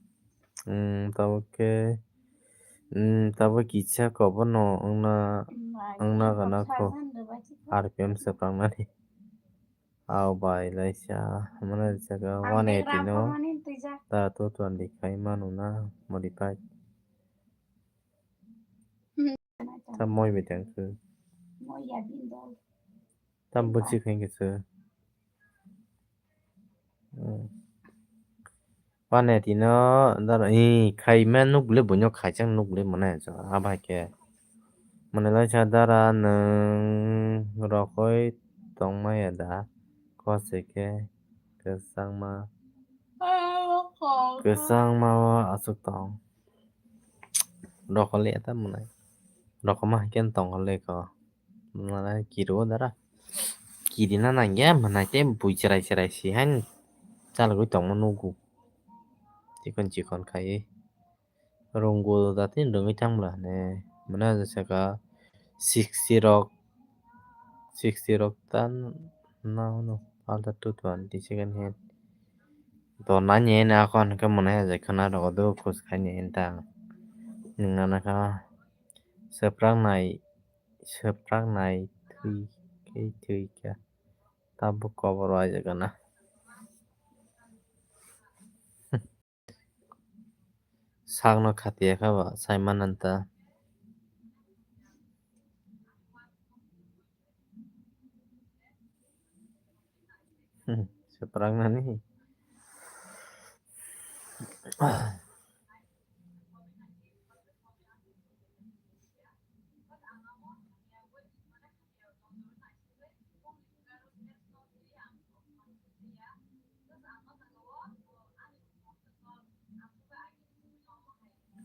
Hmm, tabuk khe, hmm, tabuk kisa kobono wngna, wngna gana kho. R P M swkang nani. Aw bai laisa, mane saka one eighty no. Tara two twenty khai manu na modify. Hmm. Ta moi bai tang khe. Tam buchi khai khe se. Hmm. Pane tino dara, i, khaima nukle, buino khaisa nukle mane, abai khe. Mane laisa dara nwng rokoi tongmaya da? Kose khe kwchangma, kwchangma o aswk tong. Rokole ta mwnai. Rokoma hai khe tongkha le ko. Mwnai kiri o dara. Kirina nangya mwnai tei bui chwrai chwrai si haino chalogwi tongma nugo. Chikon chikon khaiwi. Runggo dati rungwi thang bwla hwnwi. Mwnai saka sixty rok, sixty rok ta nang no palta two twenty second hand. To nani ene akon hwnkhe mwnai ajai khwna rok do khus khaini enta. Nung nana kha swprak nai, swprak nai thwi khe thwi kha. Tabuk kobor o ajagana. Sakno khatiya kha ba, sai mananta. Hmm, swprak nani.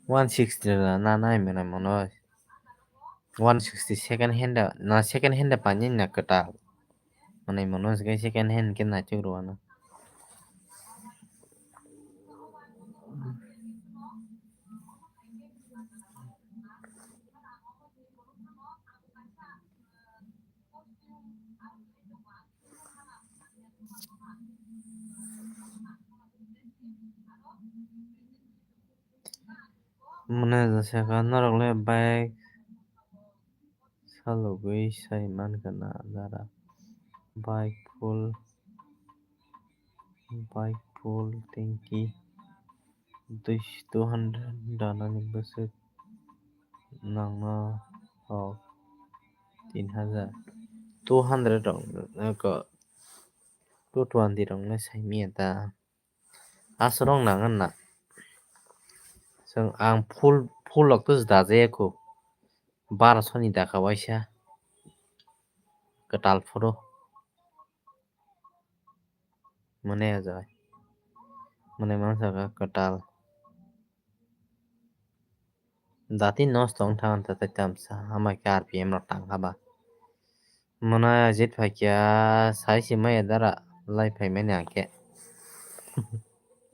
One sixty na, na, na, mwnai mano. One sixty second hand da, na second hand da pani na kwtal. Mwnai mano se second hand khe naithok rw ano. Mwnai jasa kha norok le bike salogwi sai mankha na dara. Bike full, bike full tanki. Dui, two hundred dana ni bwswk nangno rok tin hajar. Two hundred rok, eko, two twenty rok no sai manya ta. Aswk rok nang na. Chwng ang full, full rok to dajaya kho. Barosoni daka waisa. Kwtal phuru. Mwnai ajai. Mwnai mano saka kwtal. Dati nosto wng thang ta tai tamsa. Ama khe R P M rok tang kha ba. Mwnai ajit phaikya sai se maya dara lai phaimani ang khe.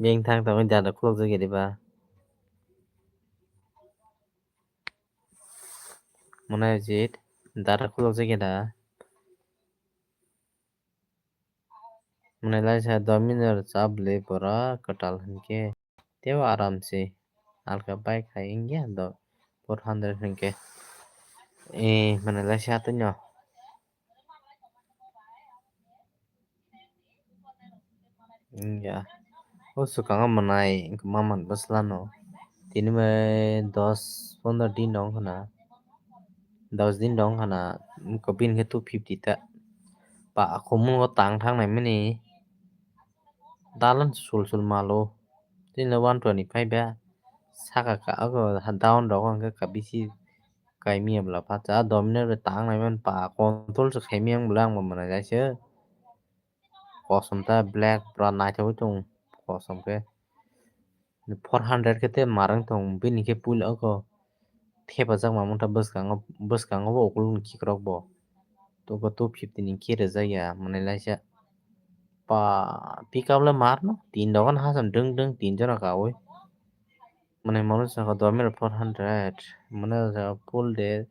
Beng thang tongwi dara khulok jagya diba. Mwnai ajit dara khulok jagya da. Mwnai laisa Dominar chap le pora kwtal hinkhe tebo aram se alka bike hai wngya do four hundred hinkhe. E mwnai laisa atwino wngya. O swkango mwnai wngkha maman bwslano. Tini bai dos pondro din rok wngkha na. Dos din rok wngkha na. Wngkha bini khe two fifty ta. Pa akhumung o tang thang nai mani. Dalan sul sul malo. Tini one twenty five ba. Saka ka abo down rok wngkha ka bisi. Kaimi abla pacha Dominar bai tang nai man pa control se khaimi ang bwle ang bo mwnai jaise. Kosom ta black pura naithok tong kosom khe. Four hundred khe te marang tong bini khe puila oko. Thepajak mamung ta bwskango, bwskango bo ukulukni khikrok bo. Togo two fifty ni khe rwjak ya mwnai laisa. Pa pickup le mar no tin dogan hasam dwng dwng tin jona kaui. Mwnai mano saka Dominar four hundred. Mwnai saka full day,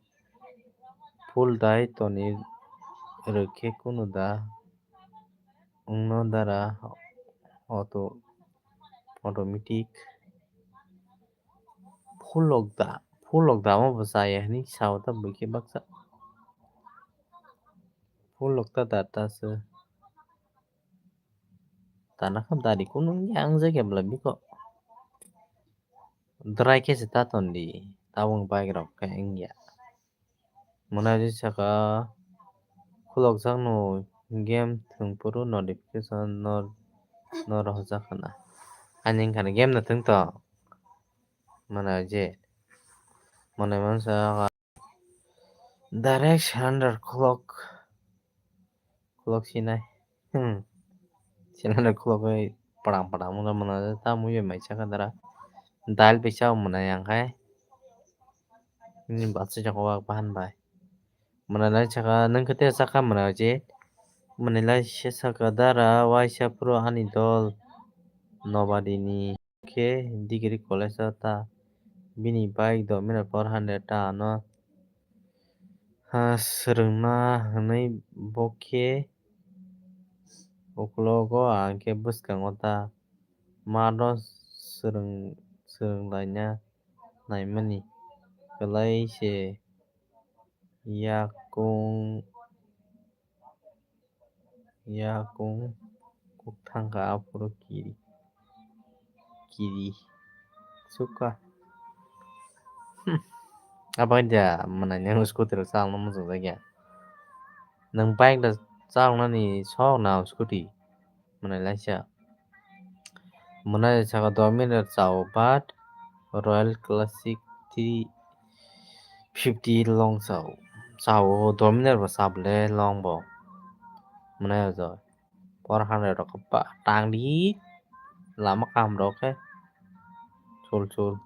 full day toni rwkhe kunu da wngno dara auto, automatic. Full lock da, full lock da omo bo chaya hinwi sao ta buikhe baksa. Full lock ta da ta se. Tana kha dari kunu wngya ang jagya bwla biko. Dry khe se ta ton di, tabuk bike rok khe wngya. Mwnai ri saka khulokjakno game thwng phuru notification no, no rohorjak khna. Ani wngkha ni game no thwng tong. Mwnai je. Mwnai mansa direct surrender khulok. Khulok sinai. Hmm. Sinai khulok bai padang padang muna muna ta mui bai mai chakha dara. Dal bai chao muna yang khai. Ni basu chakha wak bahan bai. Muna lai chakha nang kete chakha muna je. Muna lai se chakha dara waisa pro ani dol nobadi ni. Khe degree college o ta bini bike dominant four hundred ta ano, ha, swrwngna hwnwi bo khe uklogo, ang khe bwskango ta mano swrwng-, swrwnglaina naimani kwlai se yakung. Yakung kuk thangkha aphuru kiri. Kiri. Sukha. Hmm. Abo dia mwnai nang scooty rok chalokna muchungjak ya. Nang bike da chaloknani sok na scooty. Mwnai laisa. Mwnai saka dominant chao but Royal Classic three fifty long chao. Chao dominant bo chable long bo. Mwnai o jai. Four hundred rok ba tang di. Lama kaham rok khe. Chul chul.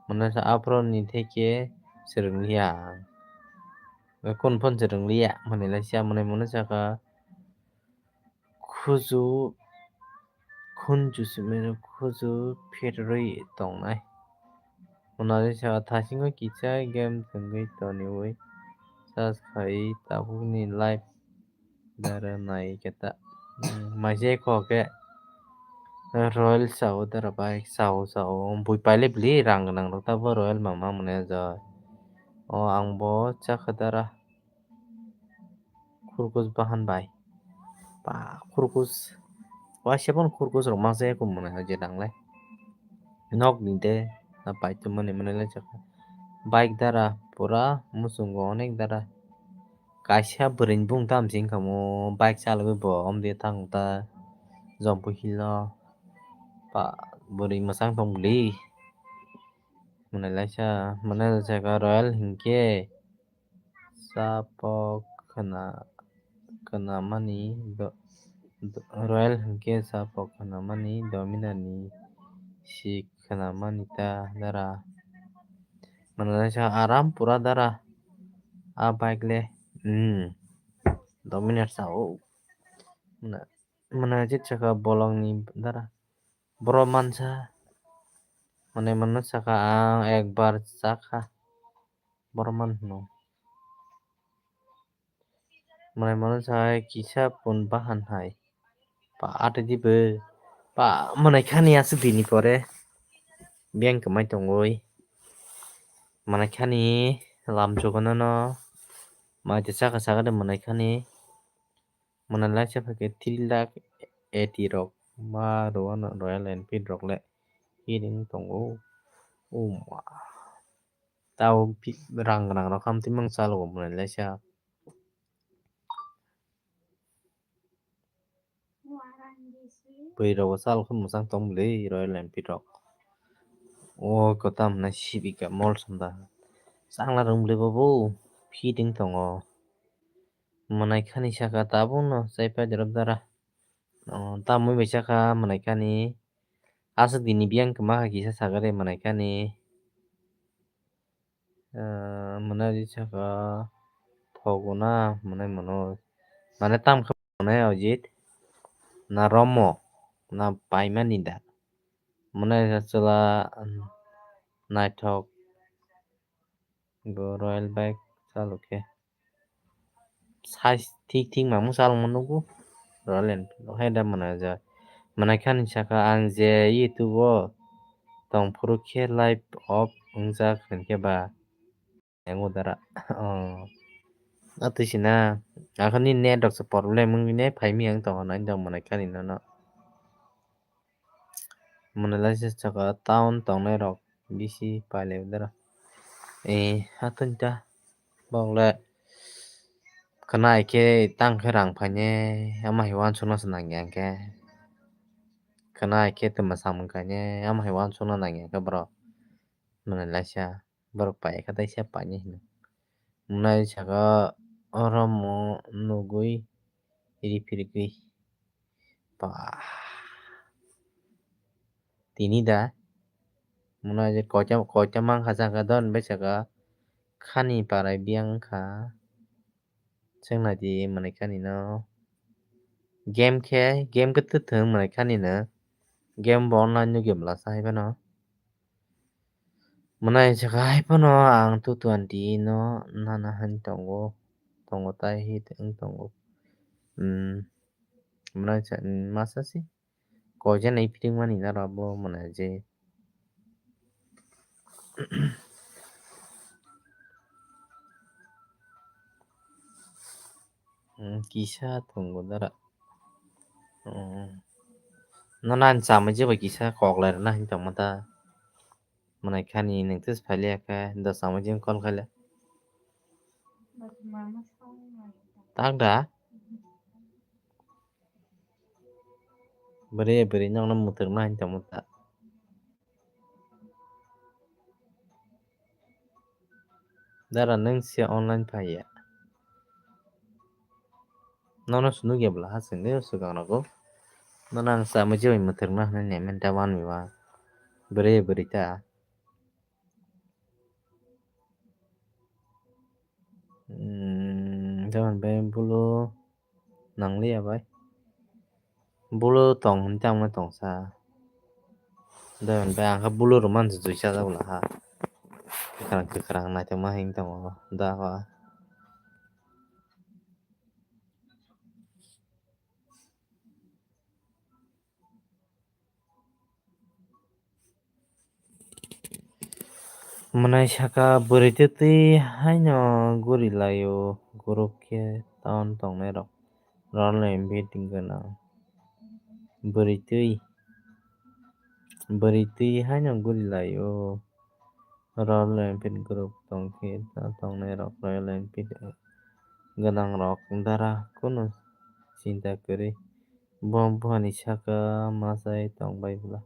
Mwnai sa aphuru ni theke swrwng liya. Kun phon swrwng liya. Mwnai laisa mwnai mwnai saka. Khuju, khunju simi khuju pherwi tongnai. Hwnwi sa thasingo kisa game tongwi toniwi search khai tabukni live dara nai khe ta. Hmm, maise kho khe Royal sao dara bai sao sao bui paile bili rang gwnang rok ta bo Royal mama mwnai jai. O ang bo chakha dara. Khurkus bahan bai. Ba khurkus. Waisa bono khurkus rok masa ya kumuna je danglai. Nok ni de na pai to mani mani lai chakha. Bike dara pura muchungo onek dara. Kaisa bwrwi bung tam sing kamo bike chalwi bo om de thang ta. Jompu hilo. Ba bwrwi mwsang tong bwli. Mani laisa mani laisa ka Royal hinkhe. Sapo khna-, khnamani do-, do-, Royal hinkhe sapo khnamani dominani si khnamani ta dara. Mwnai sa aram pura dara. A bike le, hmm, dominate sao. Mwnai, mwnai je chakha bolongni dara. Boro mansa. Mwnai mano saka ang ekbar chakha. Borok man hino. Mwnai mano sai kisa pun bahan hai. Pa ate di bo. Pa mwnai khani aswk dini pore. Biyang kwmai tongoi. Mwnai khani lam jogono no. Mai te saka saka de mwnai khani. Mwnai laisa phai khe three lakh eighty rok. Ma rw ano Royal Enfield rok le. Kiring tongo. Uma. Tao pi-, rang gwnang rok ham twi mang chalogo mwnai laisa. Bwrwi rok bo chal khe mwchang tong bwlwi Royal Enfield rok. O kwtam hwnwi sibika mol sanda. Changla rwng bwlwi bobo fitting tongo. Mwnai khani saka tabukno chai pai derop dara. O, tamwi bai saka mwnai khani. Aswk dini biyang kwma kha kisa sakari mwnai khani. Ah, mwnai ri saka thogo na mwnai mano. Mane tam kha mwnai Ajit na Romo na paimani da. Mwnai sa chwla, um, naithok go Royal bike chalo khe. Size thik thik mamung chalokma nugo. Royal Enfield hai da mwnajak. Mwnai khani saka ang je YouTube o tong phuru khe live off wngjak hinkhe ba. Yango dara. Oh. Atwi sina. Akhani net rok se problem wngwi ne phaimi ang tongo nai dong mwnai khani nono. Mwnai laisa saka town tongnai rok bisi pailai dara. Eh, hatun ta bokle khwnai khe tang khe rang phaine ama hai uansukna se nangya hwnkhe. Khwnai khe twma samung khaine ama hai uansukna nangya hwnkhe borok. Mwnai laisa borok pai kha taisa paine hino. Mwnai saka oro mo nugui Iri phirigwi. Ba. Tini da. Muna je koita, koita mangkha saka don bai saka. Khani parai biang kha. Chwng nai di mwnai khani no. Game khe, game khe twthwng mwnai khani no. Game bo online no game lasa hai phano. Mwnai saka hai phano ang two twenty no nana han tongo. Tongo tai hi wng tongo. Hmm. Mwnai sa, masa si. Koijaknai phirikmani naro abo mwnai je. Hmm, kisa tongo dara. Hmm. Nono ani chamwi je bai kisa kok lai rwna hinwi tongma ta. Mwnai khani nwng tei phai liya khe, dos chamwi je call khai le. Tak da? Bwrwi bwrwi nokno mwthwkna hinwi tongma ta. Dara nwng se online phaiya. Nono se nukya bwla ha chwngno swkang rogo. Nono ang chamwi je bai mwthwkna hinwi naimani ta wanwi ba. Bwrwi bwrwi ta. Hmm, jemon bai bulu nangliya bai. Bulu tong hinwi tamo tongsa. Jemon bai ang khe bulu rwmani se juisa jak bwla ha. Kwkhwrang kwkhwrang naithokma hinwi tongo da ba. Mwnai saka bwrwi twi twi haino guri laio, group khe town tongnai rok Royal Enfield gwnang. Bwrwi twi, bwrwi twi haino guri laio. Royal Enfield group tongkhe, ta tongnai rok Royal Enfield gwnang rok dara kunu chinta kwrwi. Bo buhani saka machai tongbai bwla.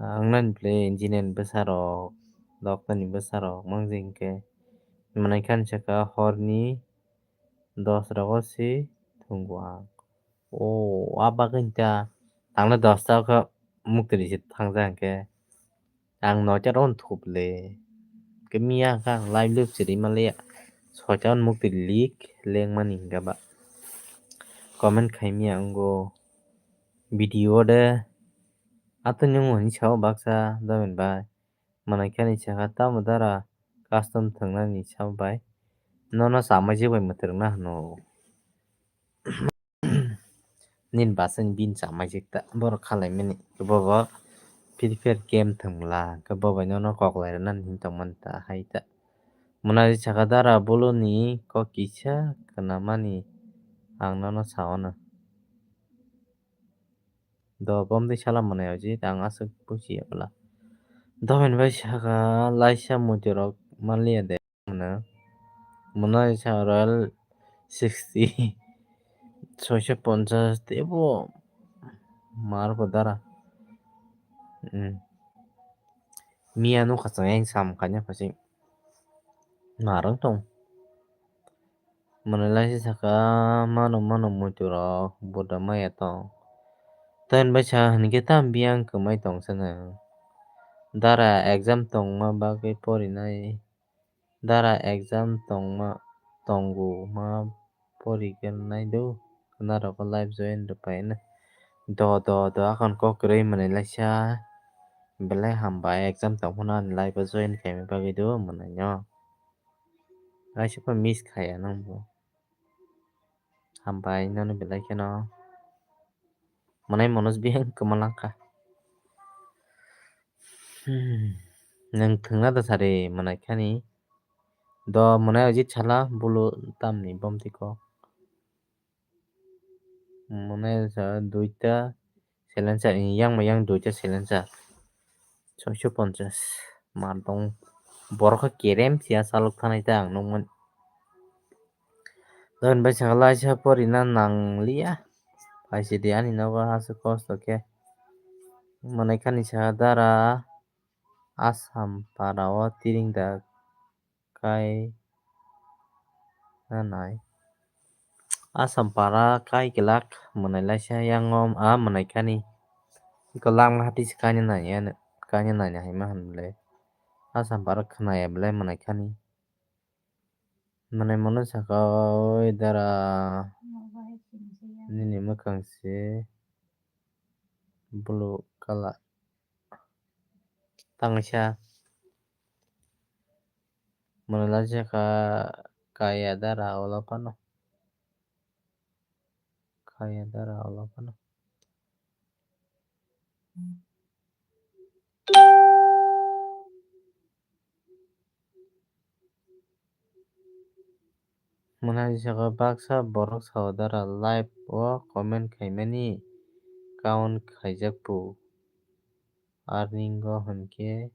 Ang nani bwle engineer ni bwsa rok, doctor ni bwsa rok mangjak hinkhe. Mwnai khani saka horni dos rogo se thwngo ang. O, a bagwi ta tangla dos ta khe muktwi se thangjak hinkhe. Ang noita rohon thup le. Khe miya kha ang live live chiri maliya. Soita on mukti lik lengmani hinga ba. Comment khai miya wnggo. Video de. Ato nyung hwnwi sao baksa domin bai. Mwnai khani sakha tamo dara custom thwngnani sao bai. Nono chamai je bai mwthwkna hwno. Nini bwswk bini chamai jik ta borok khalaimani. Bobo Free Fire game thwngla hwnkhe bo bai nono kok lai rwnani hinwi tongmani ta hai ta. Mwnai saka dara boloni kok kisa kwnamani ang nono sao no. Do bomtwi sala mwnai ojit ang aswk bujiya bwla. Dophani bai saka laisa muitu rok manliya de. Mano, mano sa Royal sixty, soiso ponchas teibo mar ko dara. Hmm. Miya nukha chwng yang sam kanya pasi marwng tong. Mano laisa saka mano mano muitu rok buda maya tong. Ten bai sa hinkhe tam biyang kwmai tong sano. Dara exam tongma bagwi porinai. Dara exam tongma, tongo ma porigenai do. Khna rok live join rwpai no. Do, do, do, akon kok kwrwi mwnwi laisa. Belai hambai exam tong phano ani live o join khaima bagwi do mwnwi no. Aisuk miss khaya nang bo. Hambai nono belai kheno. Mwnai monos bihang kwma langkha. Hmm. Nwng thwngna da sari mwnai khani. Do mwnai ojit sala bulu tamni bomtwi kok. Mwnai sa duita silencer, yang ma yang duita silencer. Soiso ponchas. Mar tong. Borok khe kerem siya salok thanai ta ang nukmani. Dophani bai saka laisa porina nangliya. Phaisidi ani nogo aswk kosto khe. Mwnai khani saka dara Assam para o tiring da kai nanai. Asam para kai kelak mwnai laisa yang o a mwnai kani. Iko langma hati se kanya nanya, kanya nanya hai ma hwn le. Asam para khwnaya belai mwnai kani. Mwnai mano saka oi dara nini mwkhang se blue colour. Tangsa mwnai laisa ka kaya dara olo phano. Kaya dara olo phano. Mwnai saka baksa borok sao dara live o comment khaimani count khaijak po. Earning o hwnkhe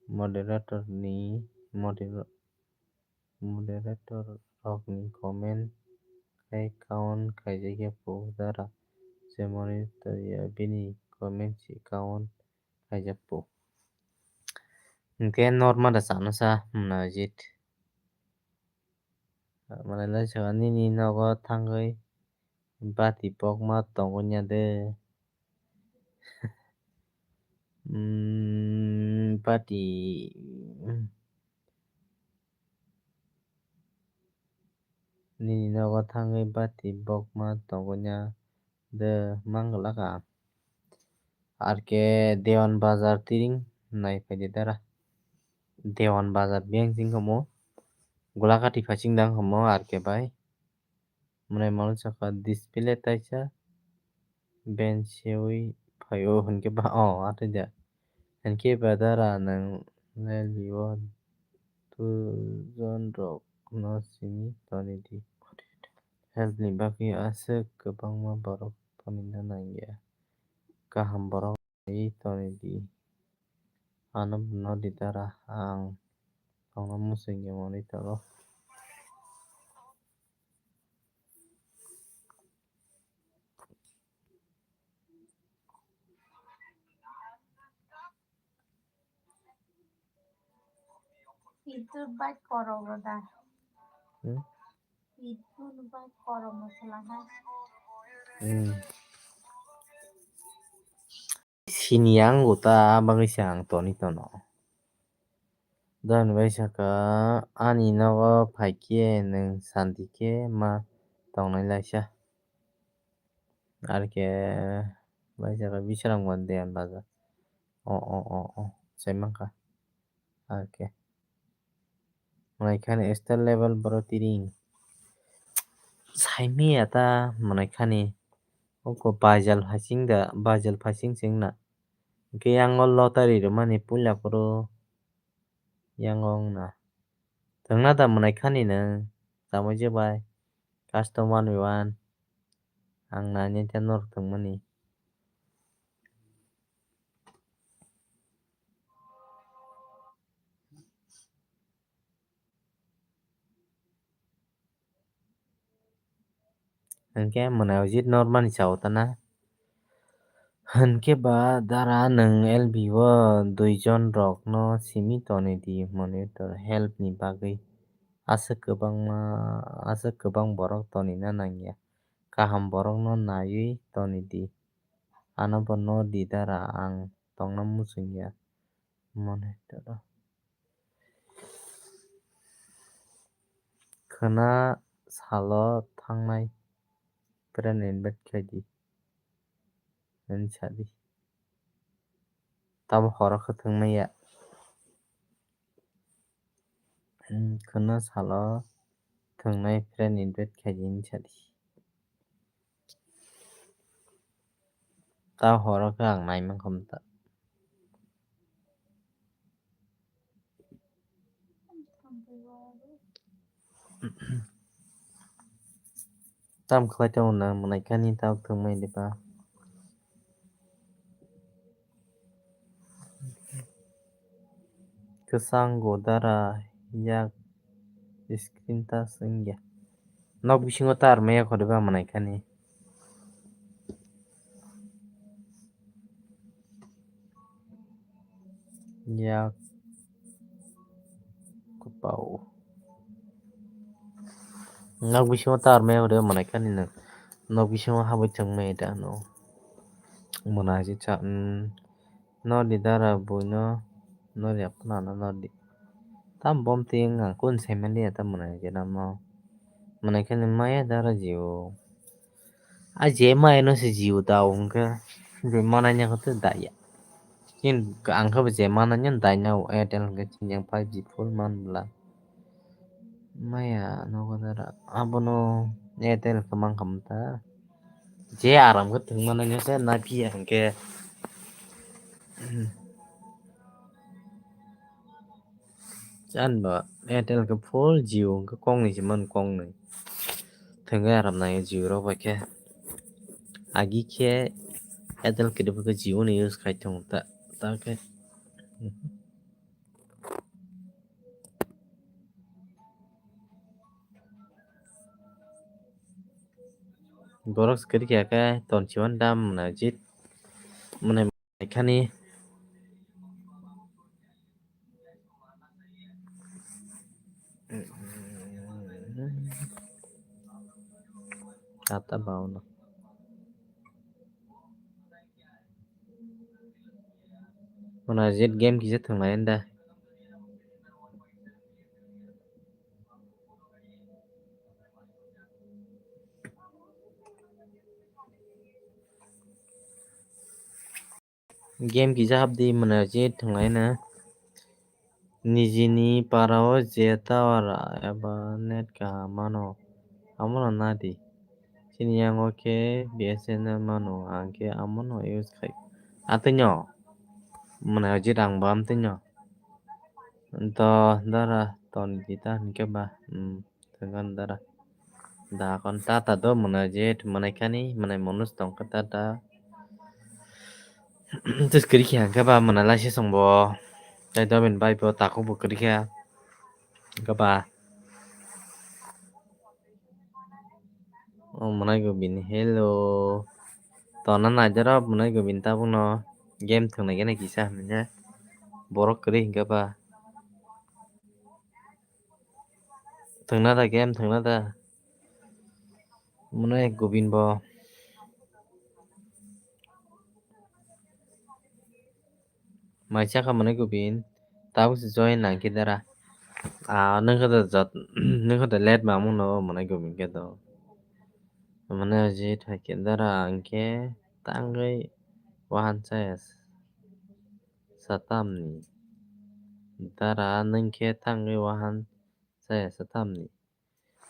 moderator ni modera-, moderator rokni comment khai count khaijak ya po dara, je moderator ya bini comment si count khaijak po. Hwnkhe norma da chana sa mwnai jit. Mwnai lai saka nini nogo thangwi bati pokma tongo nya de. Mm, bati, mm. Nini nogo thangwi bati pokma tongo nya de manglak ang. Arkhe Dewan Bazar tiring nai phaidi dara. Dewan Bazar biyang sing kamo. Golagati phasing dang kamo arkhe bai. Mwnai mano saka display taisa ben sewi phaio hwnkhe ba o athaida. Hwnkhe ba dara nwng nai lio tujon rok no simi toni di. Help ni bagwi aswk kwbangma borok tongna nangya. Kaham borok. Ai toni di. Ano no di dara ang tongna muchungya manwi tongo. Itu bai korok da. Hmm? Itu bai korok masala ha. Hmm. Sini ang uta bagwi se ang toni tono. Don bai saka ani nogo phaikhe nwng santi khe ma tongnai laisa. Arkhe bai saka bisrang ban de ang baja. O, o, o, o. Sai mankha. Arkhe. Mwnai khani star level boro tiring. Saimaya ta mwnai khani. Oko bajal phasing da, bajal phasing sing na. Hwnkhe yang o lottery rwmani puila phuru yang o wngna. Thwngna da mwnai khani nwng, tamo je bai. Customer ni one. Ang nainai ta norok thwngmani. Hwnkhe mwnai ojit normal ni chao tana. Hwnkhe ba dara nwng L B o dui jon rok no simi toni di monitor help ni bagwi. Aswk kwbangma, aswk kwbang borok toni na nangya. Kaham borok no naiwi toni di. Ano bo no di dara ang tongna muchungya. Monitor o. Khwna salo thangnai friend invite khlai di. Hwnwi sa di. Tamo horo khe thwng manya. Hmm, khwna salo thwngnai friend invite khlai di hwnwi sa di. Ta horo khe ang nai mankha ta. Tam khlai tongo na mwnai kani ta thwngmai de ba. Kwchang godara yak screen touch wngya. Nok bisingo tar maya khorwi ba mwnai khani. Yak kwpao. Nok bisingo tar maya hwrwi mwnai kani nwng. Nok bisingo habwi thwng maya da no. Mwnai se cha, mm, nodi dara buino nodi aphano ano nodi. Tam bom twi wng ang kun sai manliya ta mwnai je namo. Mwnai kani maya dara jio. A je maya no se jio da wngkhe je manai nya khe da ya. Kin ang khe bo je manai nya dai na Airtel hwnkhe chini yang five G full man bwla. Maya nogo dara abono Airtel khe mankha mata. Je aram khe thwng manai nya se na phiya hwnkhe. Chan ba Airtel khe full Jio hwnkhe kok nwi se man kok nwi. Thwngwi aram nai Jio rok bai khe. Agi khe Airtel kwrwi khe Jio ni use khai tongo ta, ta khe. Borok se kwrwi kha khe ton siwan dam mwnai jit mwnai khani. Ata baono. Mwnai jit game kisa thwnglai da. Game kisa hapdi mwnai je thwnglai na. Nijini para o je tower eba net kaham mano, amono nadi. Chini yango khe B S N L mano, ang khe amono use khai. Atwino mwnai je rang bo amtwino. To dara ton kita hwnkhe ba, hmm. Thangkan dara. Da kon tata do mwnai je mwnai khani mwnai monus tongkha tata. Tus kwrwi khe hwnkhe ba mwnai laisi songbo. Tai do bini bai bo takhuk bo kwrwi kha. Hwnkhe ba. O mwnai go bini hello. Tona naidero mwnai go bini tabukno game thwngnai gana kisa hwnwi borok kwrwi hwnkhe ba. Thwngna da game thwngna da. Mwnai Gobin bo. Mai chakha mwnai Gobin. Tabuk se join nang khe dara. Ah, nung khe da jot, nung khe da let ma mung no mwnai Gobin khe do. Mwnai je thai khe dara ang khe tangwi wahan chaya satamni. Dara nung khe tangwi wahan chaya satamni.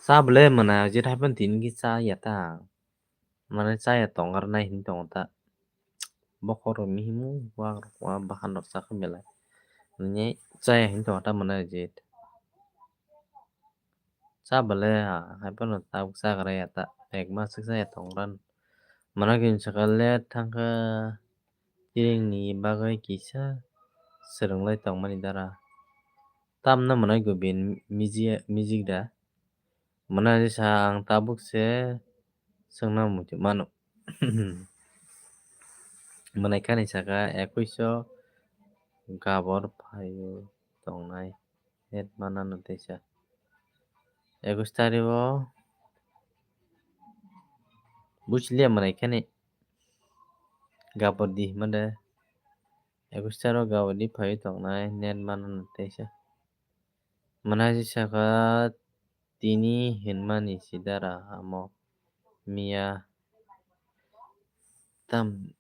Cha bwle mwnai je thai phan tini khe cha ya ta. Mane chaya tongar nai hin tongo ta. Bokhorok mihimu wakrok wa bahan rok chakha belai. Nini chaya hin tongo ta mwnai je. Cha bwle ha, hai phano tabuk chagra ya ta, ek mas swk chaya tong ran. Mano khe saka let thangkha, kiring ni bagwi kisa swrwng lai tongmani dara. Tamno mwnai Gobin miji-, mijik da. Mwnai sa ang tabuk se swngna muitu mano. Mwnai kani saka ekwiso gabor phaio tongnai. Net manano teisa. Ekus tari o buchiliya mwnai khani gabor di hwnmande. Ekus tari o gabor di phaiwi tongnai net manano teisa. Mwnai saka tini hinmani sidara amo miya tam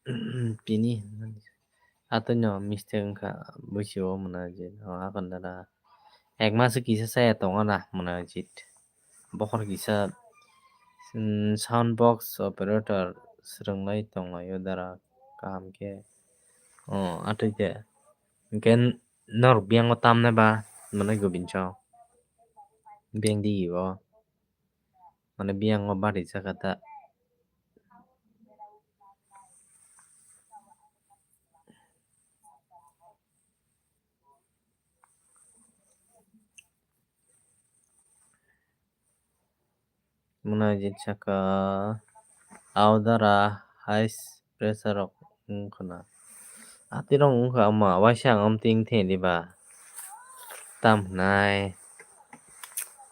tini hinmani. Atwino mistake wngkha bwsio mwnai je, o hakon dara. Ek mas kisa saya tongo na mwnai jit. Bokhor kisa, mm, sound box operator swrwnglai tonglaio dara kaham khe. O, atwi khe. Hwnkhe norok biyango tamnai ba mwnai Gobin chao. Biyang digi o. Mane biyango bari chakha ta. Mwnai jit saka aodara high pressure rok wngkha na. Atirok wngkha ama waisa ang amtwi wngthai diba. Tam hwnai.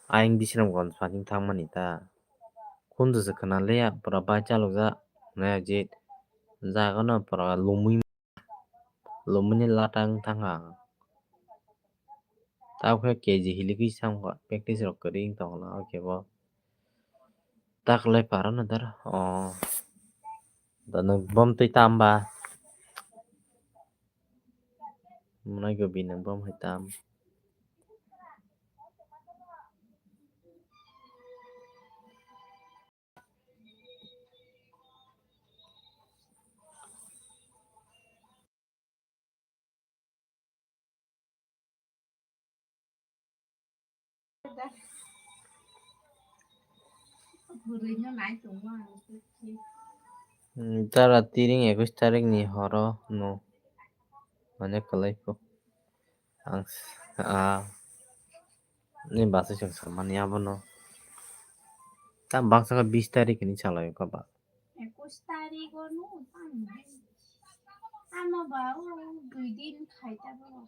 Ayang bisram gon swngching thangmani ta. Khunju se khna liya, pura bai chalokjak. Nai je jaga no pura lumui, lumui ni lata wng thang ang. Tabuk khe K G hiligwi samkha, practice rok kwrwi wng tongla, o khe bo. Taklai para no dar. O. Da nwng bom twi tam ba. Mwnai go bini bom hai tam. Hmm, tara tiring ekus tarik ni horo no. Mane kwlai po. Ang s-, ah, ni basai chwng samani abono. Ta baksa khe bis tarik ni salai kha ba. Ekus tarik o no, ano ba o dui din khai ta bo.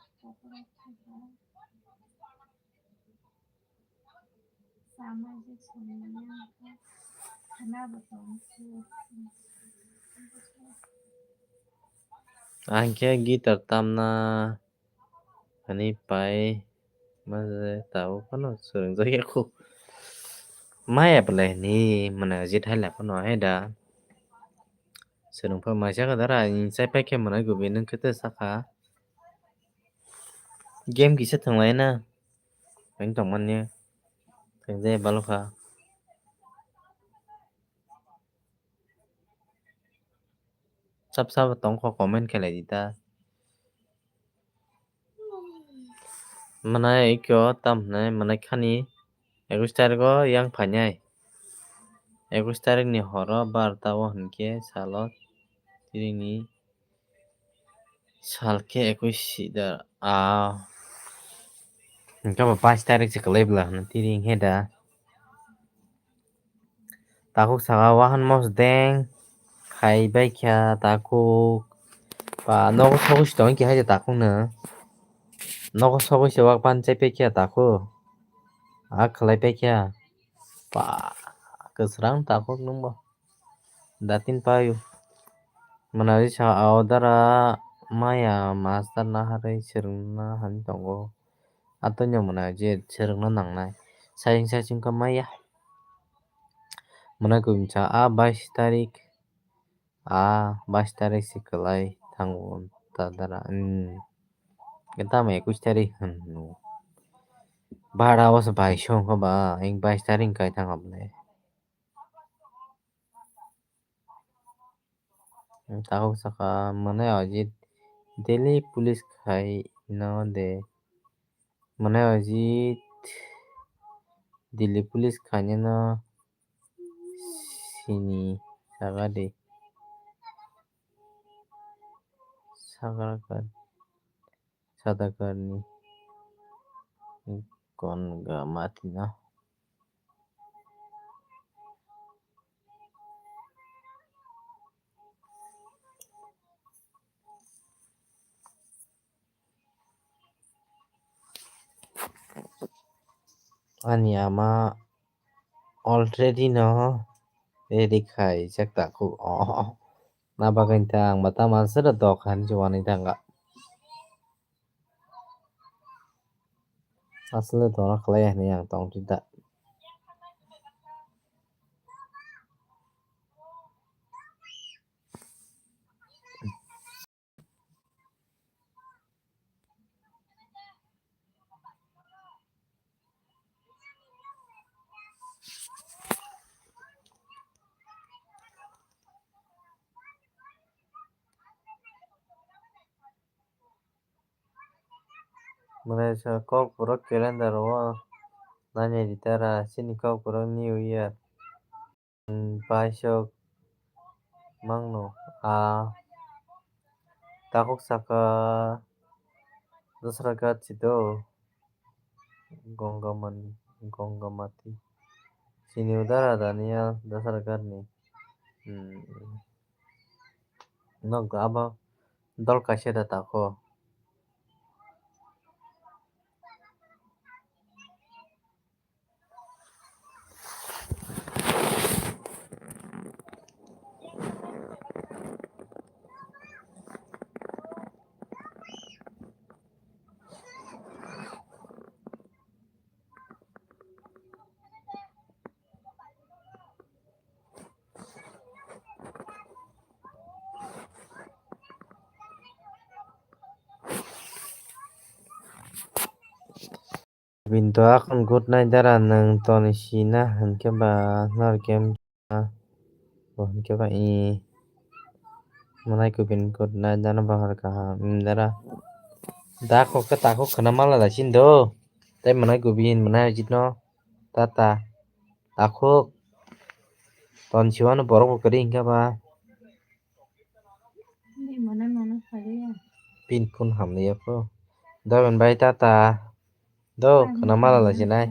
Ang khe guitar tamna hani pai ma je tabuk phano swrwngjak ya kho. Maya belai ni mane jit hai la phano hai da. Swrwng pha mai saka dara, ani chai pai khe mwnai gubi nwng khe te saka. Game kisa thwnglai na. Ang tong manya. Thwng je balo kha. Sab sab tong kho comment khe lai di ta. Mwnai kyo tam hwnai mwnai khani ekus tarik o yang phainai. Ekus tarik ni horo barta o hinkhe salo tini ni sal khe ekus sida a. Hinkhe bo bais tarik se kwlai bwla hwnwi tini hinkhe da. Takhuk saka wahan mosdeng khai bai kha takhuk. Ba nogo sogwi se tongwi khe hai se takhuk no. Nogo sogwi se wak pan chai pai kha takhuk. A khlai pai kha. Ba kwsrang takhuk nwng bo. Datin payu. Mwnai sa order a maya master na harwi swrwngna han tongo. Atwino mwnai je swrwngna nangnai. Saying saying kha maya. Mwnai kung cha a bais tarik. A bais tarik se kwlai thango ta dara. Hmm. Tamo ekus tarik hwno. Bara o se baisong kha ba. Eng bais tarik kai thang abole. Takhuk saka mwnai o je daily police khai no de. Mwnai o je daily police khai no sini saka de. Sakra kar, sadakarni kon ga mati no. Ani ama already no ready khai jak takhuk. Oh, na bagwi ta ang ba tamo sero dok han se wanwi thangkha. Asle dora khlai ya hinwi ang tongtwi da. Mwnai sa Kokborok calendar o nainai di tara chini Kokborok New Year. Baisok mangno a takhuk saka Dasaragat sito Gongamani, Gongamati. Sini udara Daniel Dasaragatni. Hmm. Nok abo dol kaisa da takho. Bini to akon good night dara nwng toni sina hinkhe ba nor game bo hinkhe ba i mwnai kubin good night dana bahar kaham dara. Da kok khe takhuk khwna mala da sin do. Tei mwnai kubin mwnai jitno tata takhuk ton siwano borok bo kwrwi hinkhe ba. Pin phone hamliya pho. Doben bai tata. Do khwna mala da sinai.